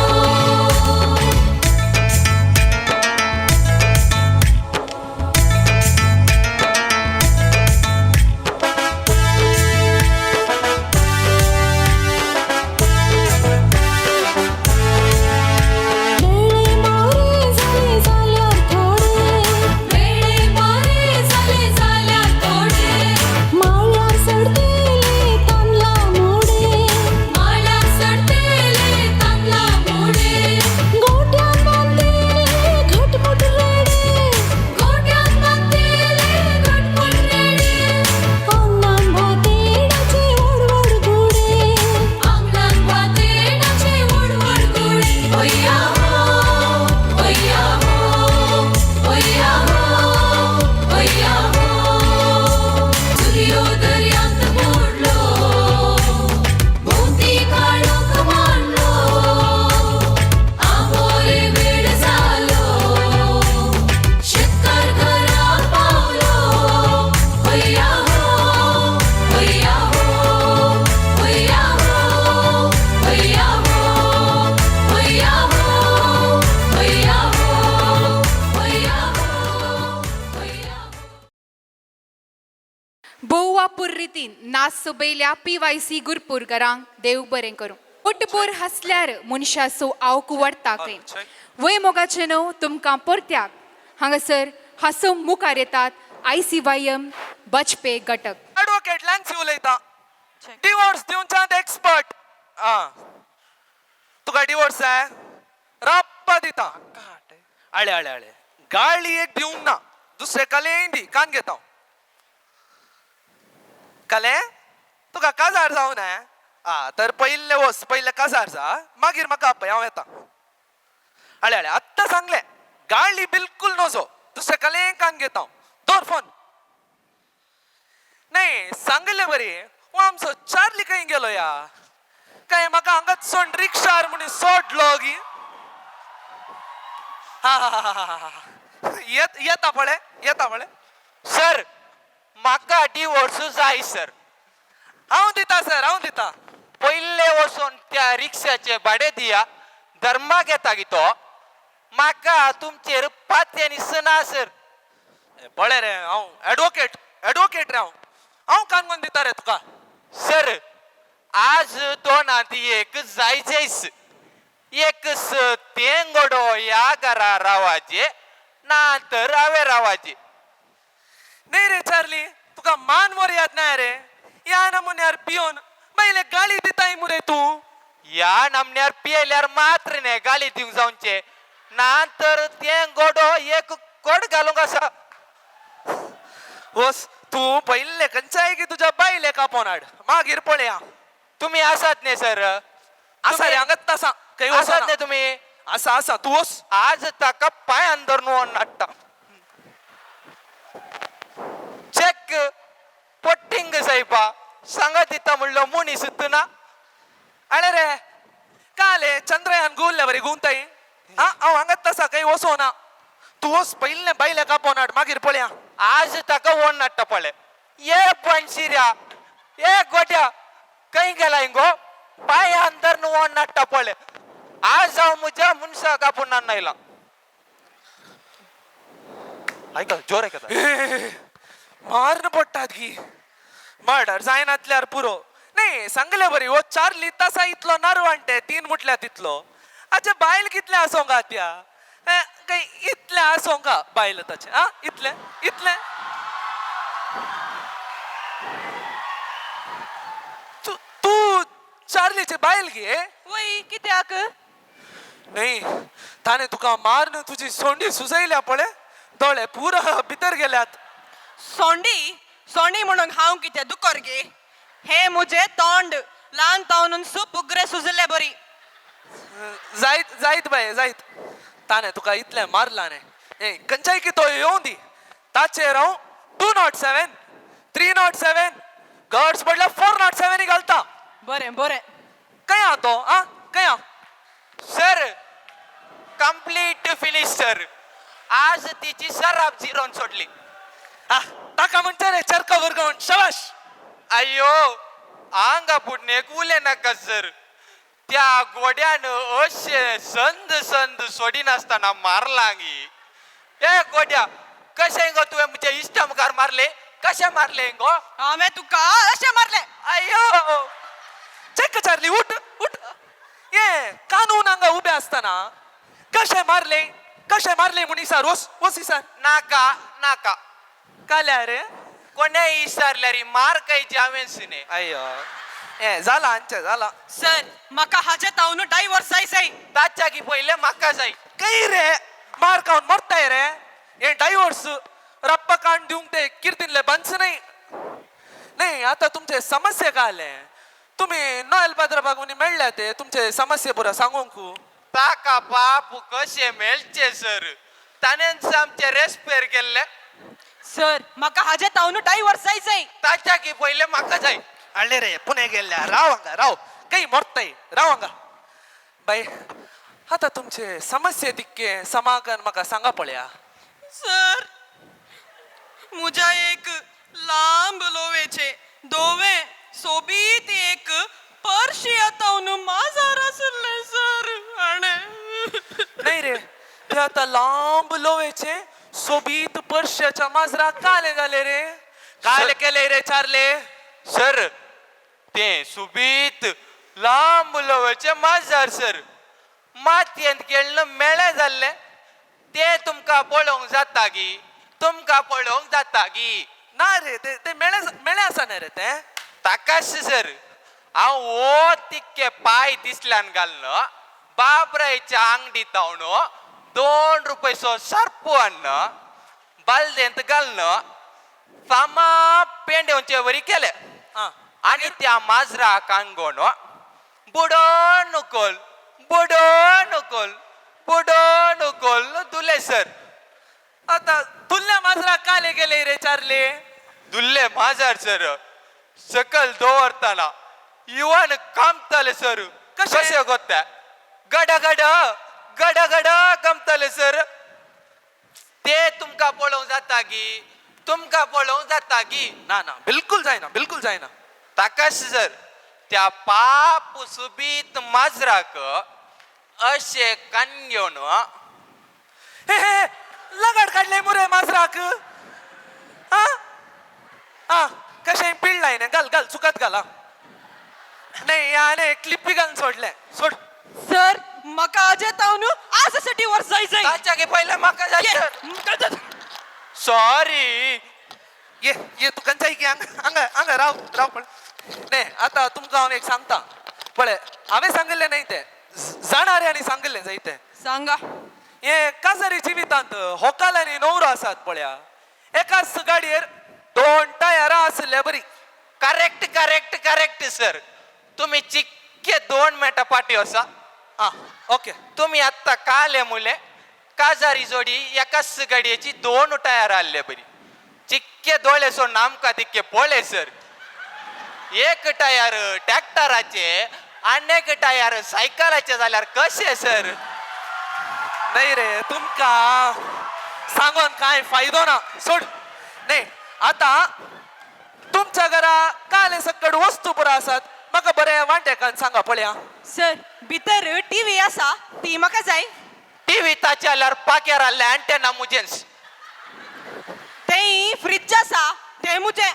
वेळे मारे जाले जाल्यार थोडे, वेळे मारे जाले जाल्यार थोडे, माळ्यार सडतेले तांदळा मोडे, माळ्यार सडतेले तांदळा मोडे, गोट्यान बांदतेले घटमुट रेडे, गोट्यान बांदतेले घटमुट रेडे, आंगणान भातेडाचे व्हड व्हड गुडे, आंगणान भातेडाचे व्हड व्हड गुडे. होया हो, होया हो, होया हो, होया हो. सूर्यो दर्यांत मोडलो भोंवती काळोख मांडलो, आमोरे वेळ जालो शेतकार घरा पावलो. होया हो, होया हो, होया हो, होया हो, होया हो, होया हो, होया हो, होया. बोवापूर रितीन नाच सोबयल्या PYC गुरपूरकरांक देव बरें करूं. पोटभर हसल्यार मनशाचो आवक वाडटा खंय. वय मोगाचें न्हू तुमकां परत्याक हांगासर हांसूंक मुखार येतात ICYM बचपे घटक. ॲडव्होकेट लॅन्सी उलयता, डिवोर्स दिवच्यात एक्सपर्ट. आ तुका डिवोर्स जाय रप्पा दिता. आळे आळे आळे गाळी एक दिवंक ना, दुसरे कले दी कान घेता. कले तुका काजार जावन आ तर पयले वच, पयले काजार जा, मागीर म्हाका आपय, हांव येता. आळे आळे आत्तां सांगलें, गाळी बिलकुल नजो, दुसऱ्या कलेंकान घेता हांव. दवर फोन. नाही सांगले बरी, हो आमचो चार्ली खंय गेलो या? काय म्हाका हांगाच सोड रिक्षार म्हणी सोडलो गी? हा हा हा हा हा. येत येता पळे, येता पळे. सर म्हाका डिवोर्स जाय सर. हांव दिता सर, हांव दिता. पयले वचून त्या रिक्षाचे भाडें दिया, धर्माक येता गी तो. म्हाका तुमचेर पातयेन ना सर. पळे रे, हांव एडवोकेट, एडवोकेट रे हांव. हांव कानून दिता रे तुका. सर आज दोनांत एक जायचेच. एक तेंगडो ह्या घरा रावाचे ना तर हांवें रावाचे. न्ही रे चार्ली, तुका मान मर्याद ना रे. ह्या नमुन्यार पियोन बायले गाळी दिताय मुरे तूं. ह्या नमन्यार पियेल्यार मात्र न्ही गाळी दिवंक जावचे ना तर तेंगडो एक कोट घालूंक आसा. वस तूं पयल्ले खंयच्याय की तुज्या बायलेक आपोवन हाड, मागीर पळया. तुमी आसात न्ही सर? आसा रे, हांगाच आसा. खंय आसात वचना. न्ही तुमी? आसा आसा, तूं वच. आज ताका पांयान धरून ओडून हाडटा. चॅक पट्टींग सायबा सांगा दिता म्हणलो मनीस ना. अरे रे काले चंद्रयान गुवल्ल्या बरी गुंवताय. आ हांव हांगाच आसा, खंय वचोना. तूं वच पयल्ले बायलेक आपोवन हाड, मागीर पळया. आज ताका ओडून हाडटा पळय. ये बनशिऱ्या, ये गोट्या, खंय गेलाय गो? पांयान धरून ओडून हाडटा पळय. आज हांव म्हज्या मनशाक आपोवन हाडून आयला. आयका जोर आयकता. माਰਨ पडटात की मर्डर जायनातल्यार पुरो. न्ही सांगले बरी, हो चार्ली तसा इतलो नारवांटे तीन म्हटल्यार तितलो. आचे बायल कितलें आसोंक त्या? काय इतलें आसोंक बायल ताचें? आ इतलें इतलें? तूं चार्लीची बायल गे? वय कित्याक? न्ही ताणें तुका मारून तुजी सोंडी सुजयल्या पळय, दोळे पुरा भितर गेल्यात. सोंडी? सोंडी म्हणून हांव कितें दुकर गे? हे म्हजें तोंड ल्हान तावनून सूप उगरे सुजले बरी. जायत जायत बाये जायत. ताणें तुका इतलें मारला न्ही. ए खंयच्याय की तो येवं दी, ताचेर हांव 207 307 गड्स पडल्यार 407 घालता. बरें बरें. खंय आहा तो? आ खंय आहा? Sir complete finish sir. आज तिची शराब जिरोवन सोडली. आ ताका म्हणचे रे चरखा वर्गवण. शाबाश. अय्यो आंगा पुडणेक उलय नाका सर. त्या गोड्यान अशें संद संद सोडिनासतना मारला गी. ए गोड्या कशें गो तुवें म्हज्या इश्टा मुखार मारले? कशें मारलें गो? हांवें तुका अशें मारलें. अय्यो चेक चार्ली, उठ उठ. ये कानून हांगा उबे आसतना कशें मारलें कशें मारलें म्हूण इसार. वस वस इसार. नाका नाका. काल्या रे कोणें इसारल्यार मार खायची हांवें न्ही. अय्यो ए जाला आमचें जाला. सर म्हाका हाजे तावन डायवर्स जाय जाय. ताच्या की पयलें म्हाका जाय. खंय रे मार खावन मरताय रे? हे डायवर्स रप्पा काण दिवंक ते किर्तीनले बंच न्ही. न्ही आतां तुमचे समस्या काय आले? तुमी नोएल पाद्रा मुनी मेळ्ळ्या ते तुमचे समस्ये पुरा सांगूंक. ताका बाप कशें मेळचें सर? ताणेंच आमचे रेस्पेर केल्ले. सर म्हाका हाजे तावन डायवर्स जाय जाय. ताच्या की पयलें म्हाका जाय. हाडले रे पुणे गेल्ल्या. राव हांगा राव, खंय मरताय, राव हांगा. बाय आतां तुमचे समस्ये तितके समाधान म्हाका सांगा पळया. सर म्हज्या एक लांब लोवेचे दोवे सोबीत एक पर्शिया तावन माजार आसलें सर. आणे न्ही रे ते आतां लांब लोवेचे सोबीत पर्शियाच्या माजराक काले जाले रे? काले केले रे चार्ले? सर तें सुबीत लांब लोवेचें माजर सर मातयेंत खेळ्ळें मेळें जाल्लें. तें तुमकां पळोवंक जाता गी? तुमकां पळोवंक जाता गी? ना रे ते ते मेळें मेळें आसा न्ही रे तें? ताकाच सर हांव हो तिक्के पांय दिसल्यान घालून बाबरायच्या आंगडी तावन 2 रुपयचो सार्पू हाडून बालदेंत घालून फामा पेंडेवचे वरी केले. आनी त्या माजरा कानगोन बुडोन उखल बुडोन उखल बुडोन उखल धुले सर. आता तुल्ल्या माजरा काले गेले रे चार्ली? दुल्ले माजर सर सकल दवरताना युवान कामताले सर. कशें गोत्ता गडा गडा गडा गडा कामताले सर. ते तुमकां पळोवंक जाता की तुमकां पळोवंक जाता की ना ना बिलकुल जायना, बिलकुल जायना. ताकाच सर त्या पाप सुबीत माजराक अशें कान घेवन हे हे लगाड काडले मुरे माजराक. आ आ कशें पिडलाय न्ही, घाल घाल सुकात घाल. नाही आने क्लिपी घालून सोडले सोड. सर म्हाका अजय न्हू आजसाठी वर जाय जाय. ताच्या पयलें म्हाका जाय सर. सॉरी. ये ये तूं खंयच्याय की हांगा हांगा हांगा राव राव पळय. न्ही आतां तुमकां हांव एक सांगता पळय, हांवें सांगिल्लें न्हय तें जाणारे आनी सांगिल्लें जाय तें. सांगा. हे काजारी जिवितांत होकाल आनी नवरो आसात पळया, एकाच गाडयेर दोन टायरां आसले बरी. Correct correct correct sir. तुमी चिक्के 2 मिनटां पाटी वसा. आं ओके. तुमी आत्तां काले मुले काजारी जोडी एकाच गाडयेची 2 टायर आहले बरी. चिक्के दोळे सोडून आमकां तिक्के पळय सर. एक टायर ट्रॅक्टराचे आनी एक टायर सायकलाचे जाल्यार कशें सर? नाही रे तुमकां सांगून कांय फायदो ना, सोड. न्ही आतां तुमच्या घरा काले सकट वस्तू पुरो आसात, म्हाका बरें वांटेकान सांगा पळया. सर भितर टीव्ही आसा ती म्हाका जाय. टीव्ही ताचे जाल्यार पाक्यार आहले अँटेना मुजेंस. तें फ्रिज आसा तें मुजें.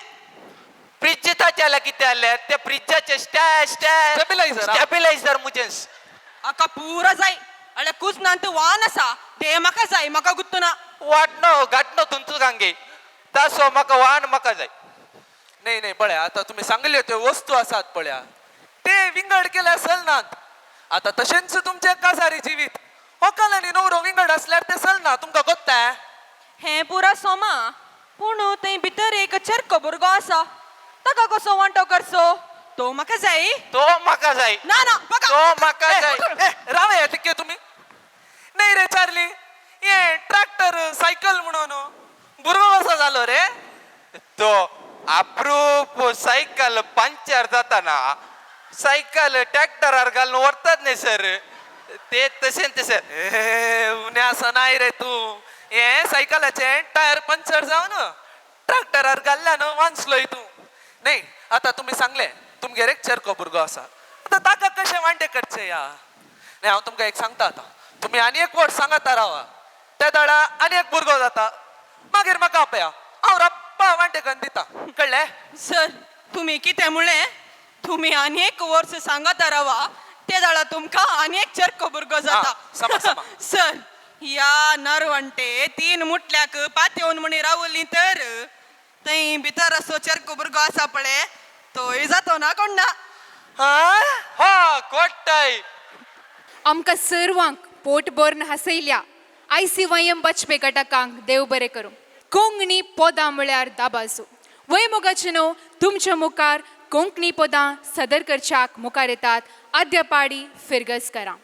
फ्रिज ताचे जाल्यार कितें आहले ते फ्रिजाचे स्टेबिलायझर स्टेबिलायझर मुजेंस. आका पुरा जाय. अळे कुजनांत वान आसा तें म्हाका जाय, म्हाका गुत्तना. वाटनो घाटनो तुमचो गांगे तासो म्हाका वान म्हाका जाय. न्ही न्ही पळया आतां तुमी सांगल्यो त्यो वस्तू आसात पळया ते विंगड केल्यार चलनात. आतां तशेंच तुमचें काजारी जिवीत होकाल आनी नवरो विंगड आसल्यार तें चलना, तुमकां गोत्ता. हें पुरा सोमा पूण थंय भितर एक चेरको भुरगो आसा ताका कसो वांटो करचो? तो म्हाका जाय. तो म्हाका जाय. ना ना तो म्हाका जाय. रावया तिक्के तुमी. न्ही रे चार्ली, हे ट्रॅक्टर सायकल म्हणून भुरगो कसो जालो रे? तो अप्रूप सायकल पंक्चर जाताना सायकल ट्रॅक्टरार घालून व्हरतात न्ही सर ते तशें तशें. उणें आसा नाय रे तूं, हे सायकलाचें टायर पंक्चर जावन ट्रॅक्टरार घाल्ल्या न्हू वांचलोय तूं. न्ही आतां तुमी सांगलें तुमगेर एक चेरको भुरगो आसा, आतां ताका कशें वांटे करचें या? न्ही हांव तुमकां एक सांगता आतां, तुमी आनी एक वर्स सांगता रावा त्या दाडा आनी एक भुरगो जाता, मागीर म्हाका आपया हांव रप्पा वांटे करून दिता, कळ्ळें? सर तुमी कितें म्हणलें? तुमी आनी एक वर्स सांगता रावा ते दाडा तुमकां आनी एक चेरको भुरगो जाता. सर ह्या नरवंटे 3 मुटल्याक पातेवन म्हणी रावली तर थंय भितर असो चेरको भुरगो आसा पळय तोय जातो ना कोण ना. हा कोट्टाय. आमकां सर्वांक पोट भरून हांसयल्या ICYM बचपे घटकांक देव बरें करूं. कोंकणी पदां म्हळ्यार दाबाजू वय मोगाचे न्हू तुमच्या मुखार कोंकणी पदां सदर करच्याक मुखार येतात आद्यपाडी फिरगजकरां.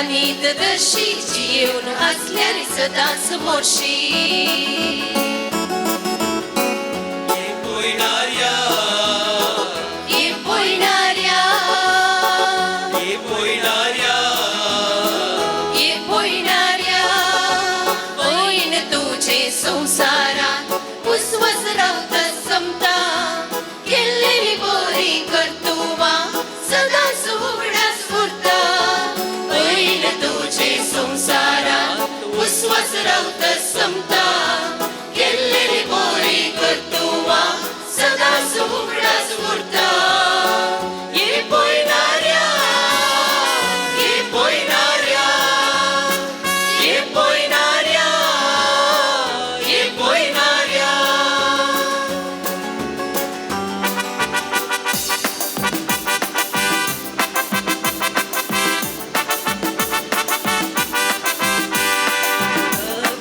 अनीत दर्शी जियेवन आसल्यार सदांच मोर्शी. ये पयणाऱ्या ये पयणाऱ्या ये पयणाऱ्या पयण तुजे संवसारांत उसवस भास उगडास उरता. ये पोयनाऱ्या, ये पोयनाऱ्या, ये पोयनाऱ्या, ये पोयनाऱ्या.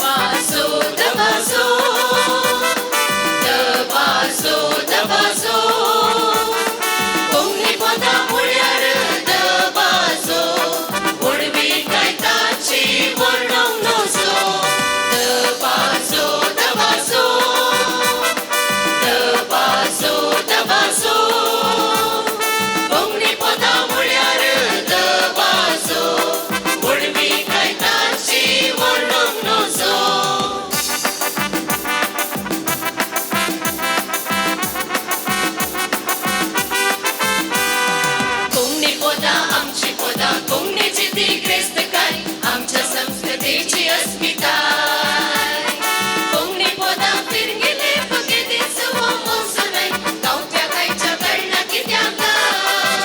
दबासो दबासो दबासो दबासो कोंकणी पदां म्हळ्यार दबासो व्हडवी काय ताची वर्णोंक नजो. दबासो दबासो दबासो दबासो कोंकणी पदां म्हळ्यार दबासो व्हडवी काय ताची वर्णोंक नजो. कोंकणी पदां आमची पदां, कोंकणीची ती ग्रेस्तकाय, आमच्या संस्कृतीची अस्मिताय. कोंकणी पदां फिरंगेले फुगेदीस हो मोसनाय, गांवच्या खायच्या कळना कित्याक काय.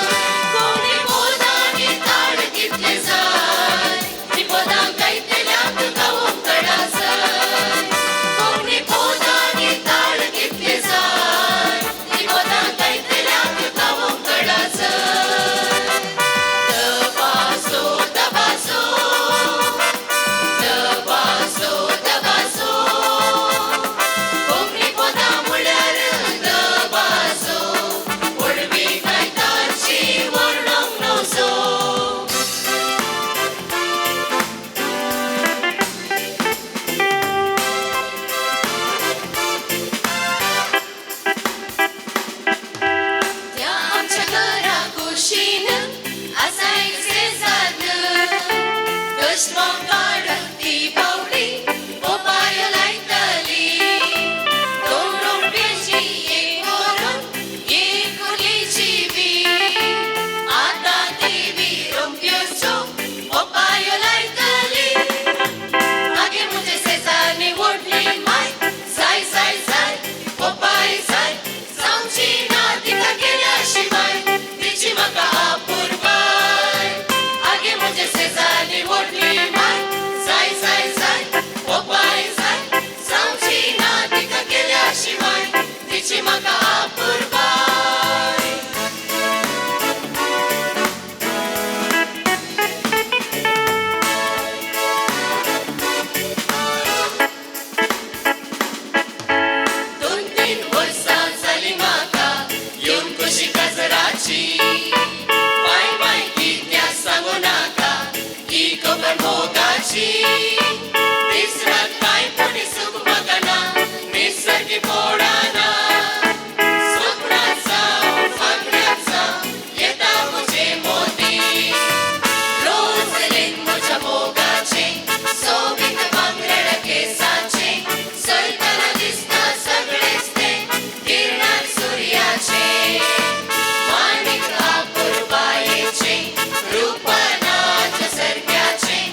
कोंकणी पदांनी ताळ कितले जाय, ती पदां गायतल्याक गावोंक कळा जाय. कोंकणी पदांनी ताळ कितले जाय, ती पदां गायतल्याक गावोंक कळा जाय. दबासो दबासो दबासो दबासो कोंकणी पदां म्हळ्यार दबासो व्हडवी काय ताची वर्णोंक नजो. त्या आमच्या घरा कुशीन आसा एक शेजान्न, कश्मो काडून ती बावडी पोपाय लायतली. दोन रोंप्याची एक करून एक कुर्लीची बी, आतां ती बी रोंप्योच्यो पोपायो लायतली. मागीर म्हजे शेजान्नी व्हडली माय जाय जाय जाय पोपाय जाय, जावची ना तिका केल्या शिवाय तिची म्हाका आपुरबाय. आगे म्हजे शेजान्नी व्हडली माय जाय जाय जाय पोपाय जाय, जावची ना तिका केल्या शिवाय तिची म्हाका आपुरबाय. दोन तीन वर्सां जालीं म्हाका येवन कशी काजराची, बाय बाय कित्याक सांगू नाका ही खबर मोगाची. दीस रात कांय पूण सूख म्हाका ना, न्हीद सारकी पडना. सपनांत जावं फागण्यात जावं येता म्हजे मोती, रोजलीन म्हज्या मोगाचें सोबीत भांगराळ्या केसाचें, चलतना दिसता सगळेंच तें किरणां सुर्याचें. माणिक आपुरबायेचें रुपानाच्या सारक्याचें,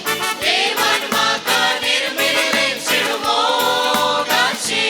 देवान म्हाका निर्मिल्लें चेडूं मोगाचें.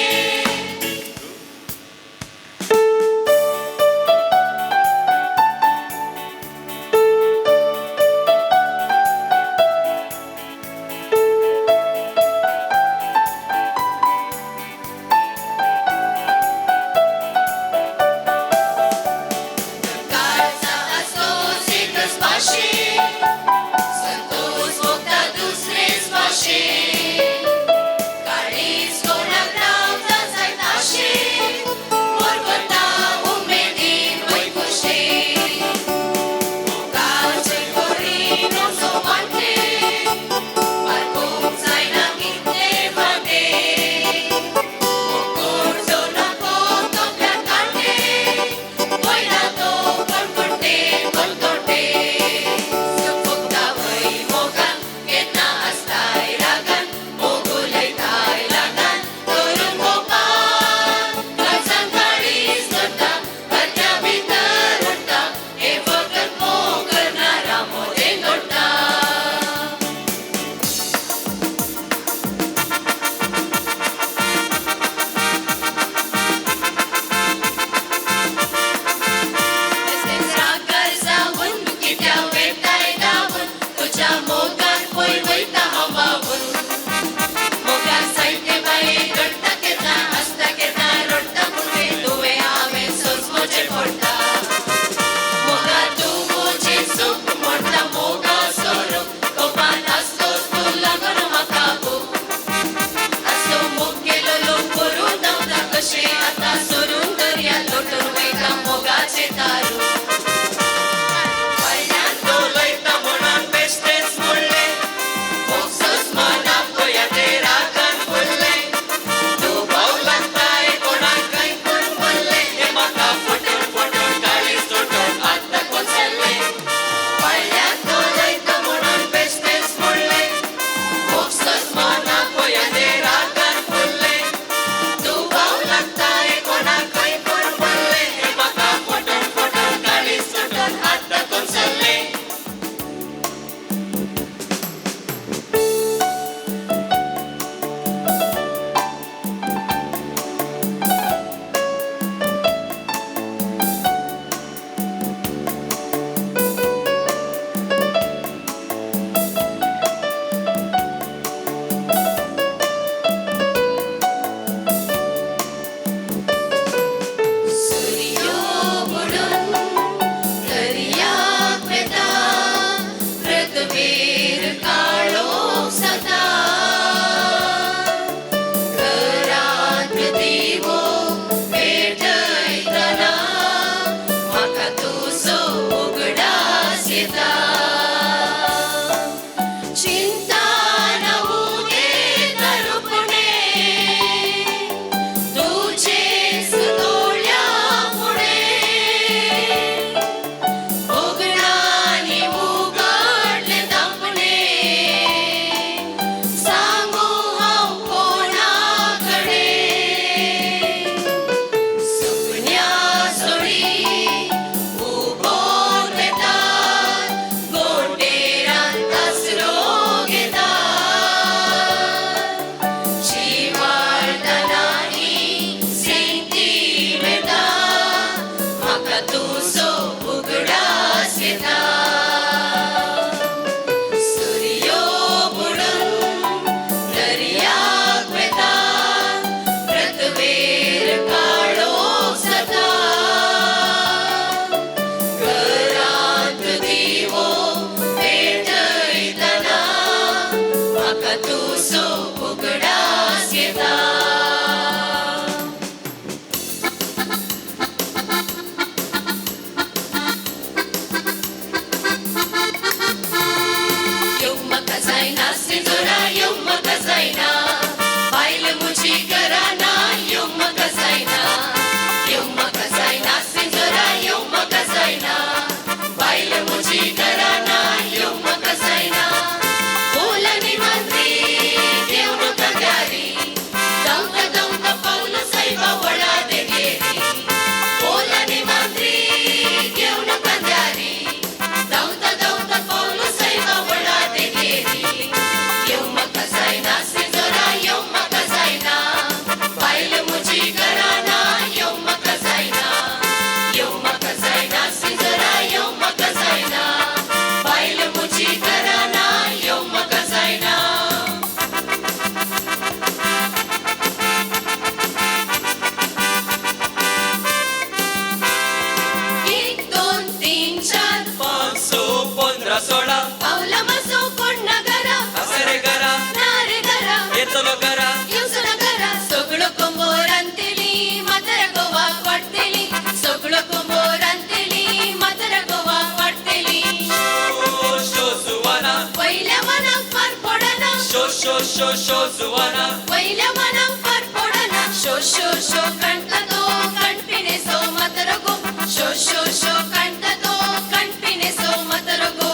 शो शो जुवाना वयल्या मनाक फार पडना. शो शो शो कांता तो कणपिणेसो मतरगो. शो शो शो कांता तो कणपिणेसो मतरगो.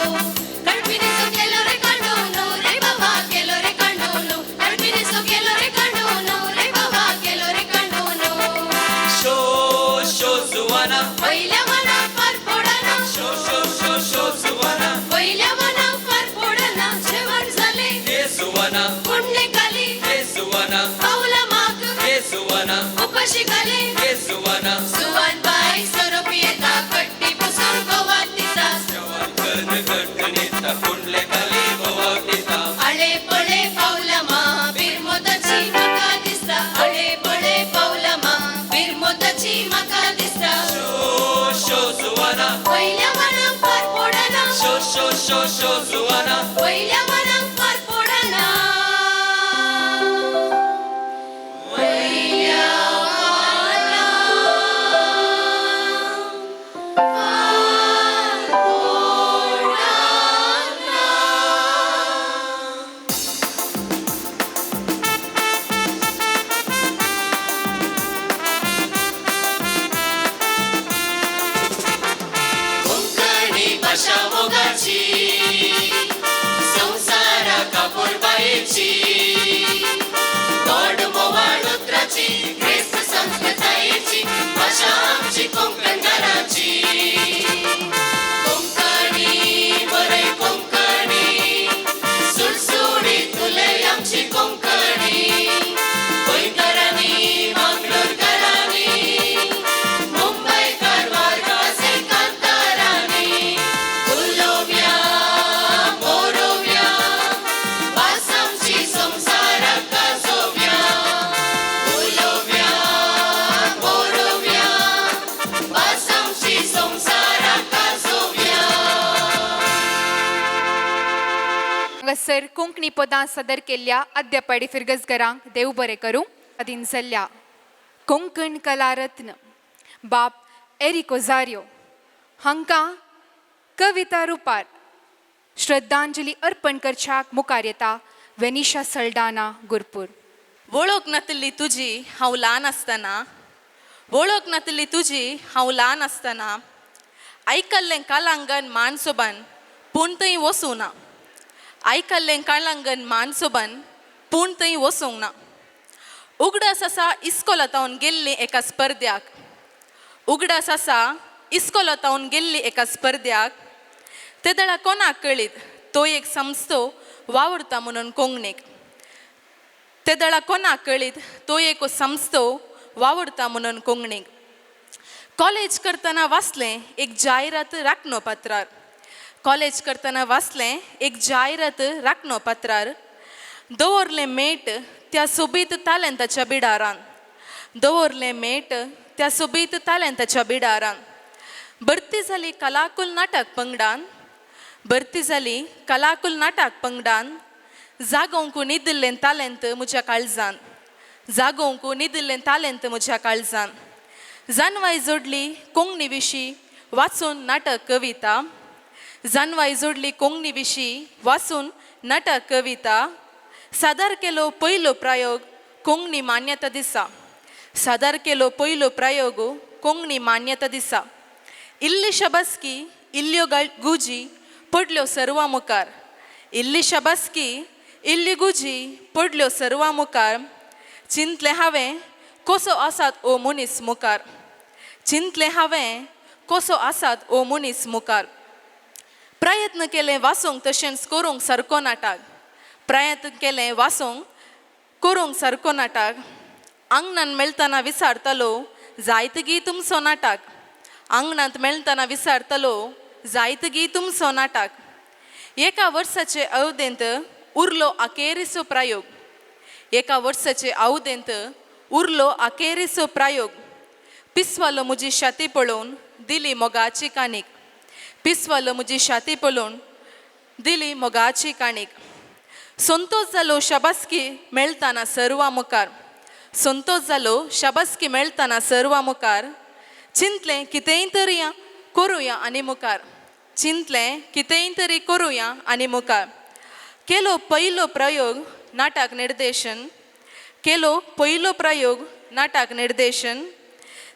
कणपिणेसो केलो रे कांडोनो रे बाबा केलो रे कांडोनो. कणपिणेसो केलो रे कांडोनो रे बाबा केलो रे कांडोनो. शो शो जुवाना वयल्या मनाक फार पडना. शो शो शो शो जुवाना वयल्या मनाक फार पडना. जेवण जालें हे जुवाना पुण्य काली हे जुवाना पावला माग हे जुवाना उपाशी घाले हे जुवाना. सुवान बाय सोरो पियेता कट्टी पुसून गोवाक दिता. कर्ण कणकणीता कुंडले खाली गोवाक दिता. आळे पळे पावला मा बिरमोताची म्हाका दिसता. आळे पळे पावला मा बिरमोताची म्हाका दिसता. शो शो जुवाना वयल्या मनाक फार पडना. शो शो शो शो जुवाना वयल्या मनाक फार पडना. वयल्या मनाक फार पडना. कोंकणी भाशा मोगाची संवसारा कापुरबायेची गोड मोवाळ उतराची ग्रेस्त संस्कृतायेची भाशा आमची कोंकणदाराची. कोंकणी बरे कोंकणी सुळसुळीत उलय आमची कोंकणी. गोंयकारांनी मांगलोरकारांनी मुंबय कारवार कासे कांतारांनी उलोवया मोरोवया भास आमची संवसाराक गाजोवया. उलोवया मोरोवया भास आमची संवसाराक गाजोवया. हांगासर कोंकणी पदां सादर केल्ल्या अद्यापाडी फिरगजगरांक देव बरें करूं. अधीन जाल्ल्या कोंकण कलारत्न बाब एरिक ओझारियो हांकां कविता रुपार श्रद्धांजली अर्पण करच्याक मुखार येता वेनिशा सल्डाना गुरपूर. वळख नातली तुजी हांव ल्हान आसतना. वळख नातली तुजी हांव ल्हान आसतना. आयकल्लें कालांगन मानसोबान पूण थंय वसूं ना. आयकल्लें कालांगन मानसोबान पूण थंय वसूंक ना. उगडास आसा इस्कोलांत गेल्ली एका स्पर्ध्याक. उगडास आसा इस्कोलांत गेल्ली एका स्पर्ध्याक. तेदळा कोणाक कळीत तो एक संस्थो वावुरता म्हणून कोंकणीक. तेदळा कोणाक कळीत तो एक संस्थो वावुरता म्हणून कोंकणीक. कॉलेज करतना वाचलें एक जायरात राखणो पत्रार. कॉलेज करतना वाचलें एक जायरात राखणो पत्रार. दवरलें मेट त्या सोबीत तालेंताच्या बिडारान. दवरलें मेट त्या सोबीत तालेंताच्या बिडारान. भरती जाली कलाकुल नाटक पंगडान. भरती जाली कलाकुल नाटक पंगडान. जागोवंक न्हिदिल्लें तालेंत म्हज्या काळजान. जागोवंक न्हिदिल्लें तालेंत म्हज्या काळजान. जानवाय जोडली कोंकणी विशीं वाचून नाटक कविता. जानवाय जोडली कोंकणी विशीं वाचून नाटक कविता. सादर केलो पयलो प्रयोग कोंकणी मान्यता दिसा. सादर केलो पयलो प्रयोग कोंकणी मान्यता दिसा. इल्ली शाबासकी इल्ल्यो गुजी पडल्यो सर्वा मुखार. इल्ली शाबासकी इल्ली गुजी पडल्यो सर्वा मुखार. चिंतलें हांवें कसो आसात ओ मनीस मुखार. चिंतलें हांवें कसो आसात ओ मनीस मुखार. प्रयत्न केले वाचूंक तशेंच करूंक सारको नाटक. प्रयत्न केलें वाचूंक करूंक सारको नाटक. आंगणान मेळटना विचारतालो जायत गी तुमचो नाटक. आंगणांत मेळटना विचारतालो जायत गी तुमचो नाटक. एका वर्साचे अवधेंत उरलो अखेरीचो प्रयोग. एका वर्साचे अवधेंत उरलो अखेरीचो प्रयोग. पिसवालो म्हजी छाती पळोवन दिली मोगाची काणीक. पिसवालो म्हजी छाती पळोवन दिली मोगाची काणीक. संतोष जालो शाबासकी मेळटना सर्वा मुखार. संतोष जालो शाबासकी मेळटना सर्वा मुखार. चिंतलें कितेंय तरी करुया आनी मुखार. चिंतलें कितेंय तरी करुया आनी मुखार. केलो पयलो प्रयोग नाटक निर्देशन, केलो पयलो प्रयोग नाटक निर्देशन.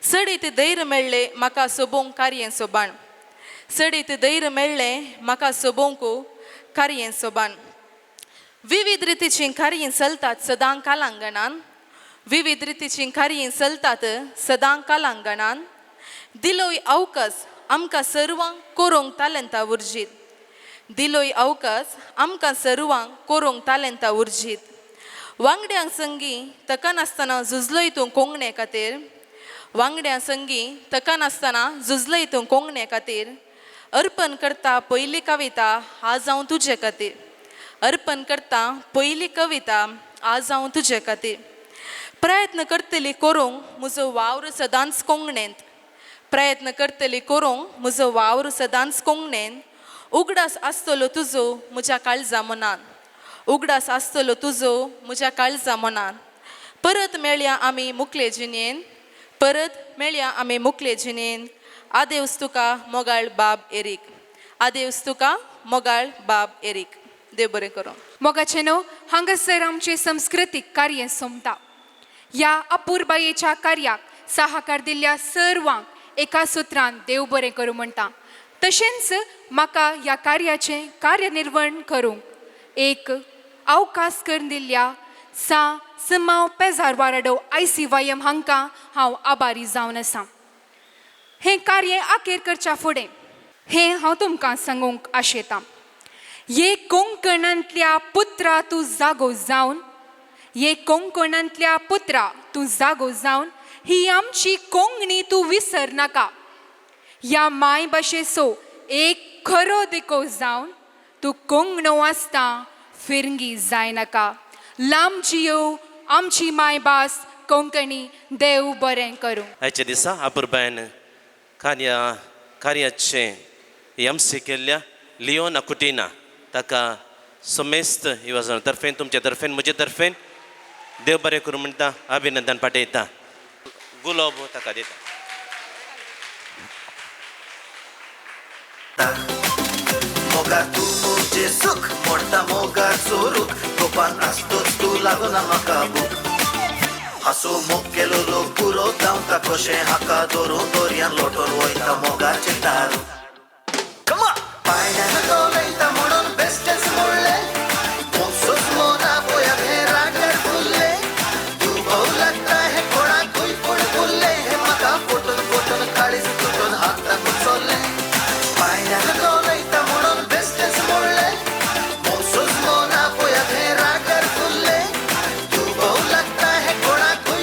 सडीत धैर्य मेळ्ळें म्हाका सोबोवंक कार्य सोबान, सडीत धैर्य मेळ्ळें म्हाका सोबोवंक कार्य सोबान. विविध रितीचीं कार्यां चलतात सदां कालांगणान, विविध रितीचीं कार्यां चलतात सदां कालांगणान. दिलोय अवकाश आमकां सर्वांक करूंक तालेंता उर्जीत, दिलोय अवकाश आमकां सर्वांक करूंक तालेंता उर्जीत. वांगड्यां संगी तकनासतना झुजलोय तूं कोंगणे खातीर, वांगड्यां संगी तकनासतना झुजलोय तूं कोंगणे खातीर. अर्पण करता पयली कविता आज हांव तुजे खातीर, अर्पण करता पयली कविता आज हांव तुजे खातीर. प्रयत्न करतली करूंक म्हजो वावर सदांच कोंगणेंत, प्रयत्न करतली करूंक म्हजो वावर सदांच कोंगणेंत. उगडास आसतलो तुजो म्हज्या काळजा मनान, उगडास आसतलो तुजो म्हज्या काळजा मनान. परत मेळया आमी मुकले जिणेन, परत मेळया आमी मुकले जिणेन. आदेवस तुका मोगाळ बाब एरीक, आदेवस तुका मोगाळ बाब एरीक. देव बरें करूं. मोगाचें न्हू हांगासर आमचें संस्कृतीक कार्य सोंपता. ह्या अपुरबायेच्या कार्याक सहाकार दिल्ल्या सर्वांक एका सुत्रान देव बरें करूं म्हणटा. तशेंच म्हाका ह्या कार्याचें कार्यनिर्वण करूंक एक अवकाश करून दिल्ल्या सा सिमांव पेजार वाराडो ICYM हांकां हांव आभारी जावन आसा. हें कार्य आखेर करच्या फुडें हें हांव तुमकां सांगूंक आशेतां. ये कोंकणांतल्या पुत्रा तूं जागो जावन, ये कोंकणांतल्या पुत्रा तूं जागो जावन, ही आमची कोंकणी तूं विसर नाका. ह्या मायभाशेचो एक खरो दिको जावन तूं कोंकणो आसता फिरंगी जायनाका. लांब जियो आमची मायभास कोंकणी. देव बरें करूं. आयच्या दिसा अपुरबायन कार्याचें एम सी केल्ल्या लियोना कुटिना ताका समेस्त युवजना तर्फेन, तुमचे तर्फेन, म्हजे तर्फेन देव बरें करूं म्हणटा, अभिनंदन पाठयता, गुलाब ताका दिता. मोगा तूं म्हजें सूख मोडटा मोगाचो रूख, गोपान आसतोच तूं लागना म्हाका भूक. हांसो मोग केलो लोक पुरो धांवता कशें हाका धरून दर्यान लोटून वयता मोगाचें तारू. पांयड्यान धोलयता म्हणून बेश्टेंच म्हणलें, मोगसोच मोना पळयात हें रागार फुल्लें. दुबाव लागता हें कोणाकूय पूण उरलें, हें म्हाका फटून फटून काळीज तुटून हातान चल्लें. पांयड्यान धोलयता म्हणून बेश्टेंच म्हणलें, मोगसोच मोना पळयात हें रागार फुल्लें. दुबाव लागता हें कोणाकूय.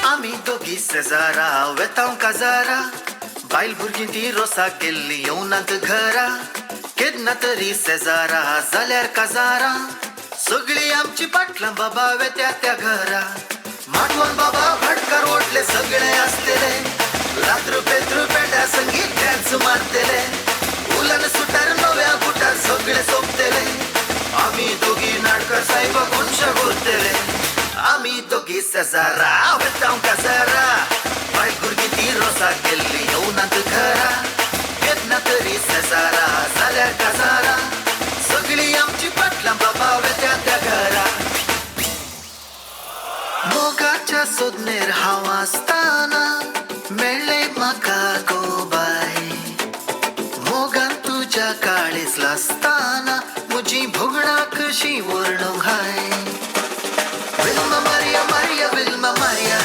आमी दोगी शेजारा वेतांव काजारा, बायल भुरगीं ती रोसाक गेल्ली येवनात घरा. केन्ना तरी शेजारा जाल्यार काजारा, सगळीं आमची पाटलां बाबा वेत्या त्या घरा. माटवान बाबा भाटकार ओडले सगळे आसतले, रात्र पेत्र पेड्या संगीत डॅन्स मारतले. उलन सुटार नव्या बुटार सगळे सोंपतले, आमी दोगी नाटकार सायबा कोनशा उरतले. आमी दोगी शेजारा वेतांव काजारा, बायल भुरगीं ती रोसाक गेल्ली येवनात घरा. केन्ना तरी शेजारा जाल्यार काजारा, सगळीं आमची पाटलां बाबा वेत्या त्या घरा. मोगाच्या सोदनेर हांव आसतना मेळ्ळें म्हाका गो बाय. मोगान तुज्या काळीज लासतना म्हजी भोगणां कशीं व्हरणूंक हाय. Vilma Maria Maria Vilma Maria,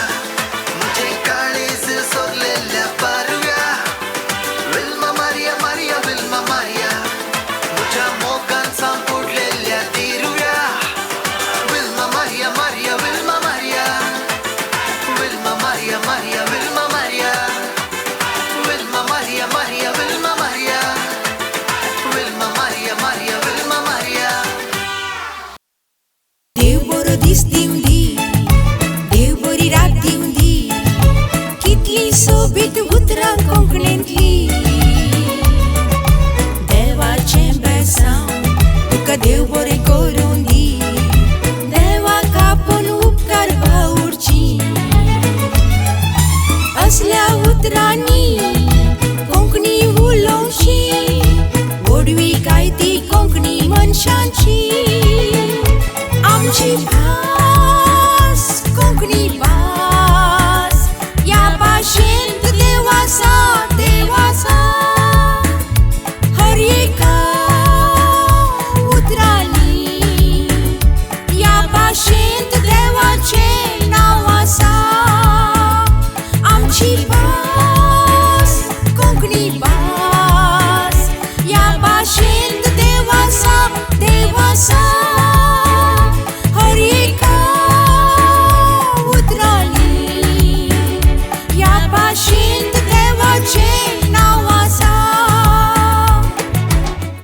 म्हजें काळीज सोरलेल्या पारव्या. Vilma Maria Maria Vilma Maria, म्हज्या मोगान सांपुडलेल्या दिरुव्या. Vilma Maria Maria Vilma Maria, Vilma Maria Maria Vilma Maria, Vilma Maria Maria Vilma Maria, Vilma Maria Maria Vilma Maria. Konkani.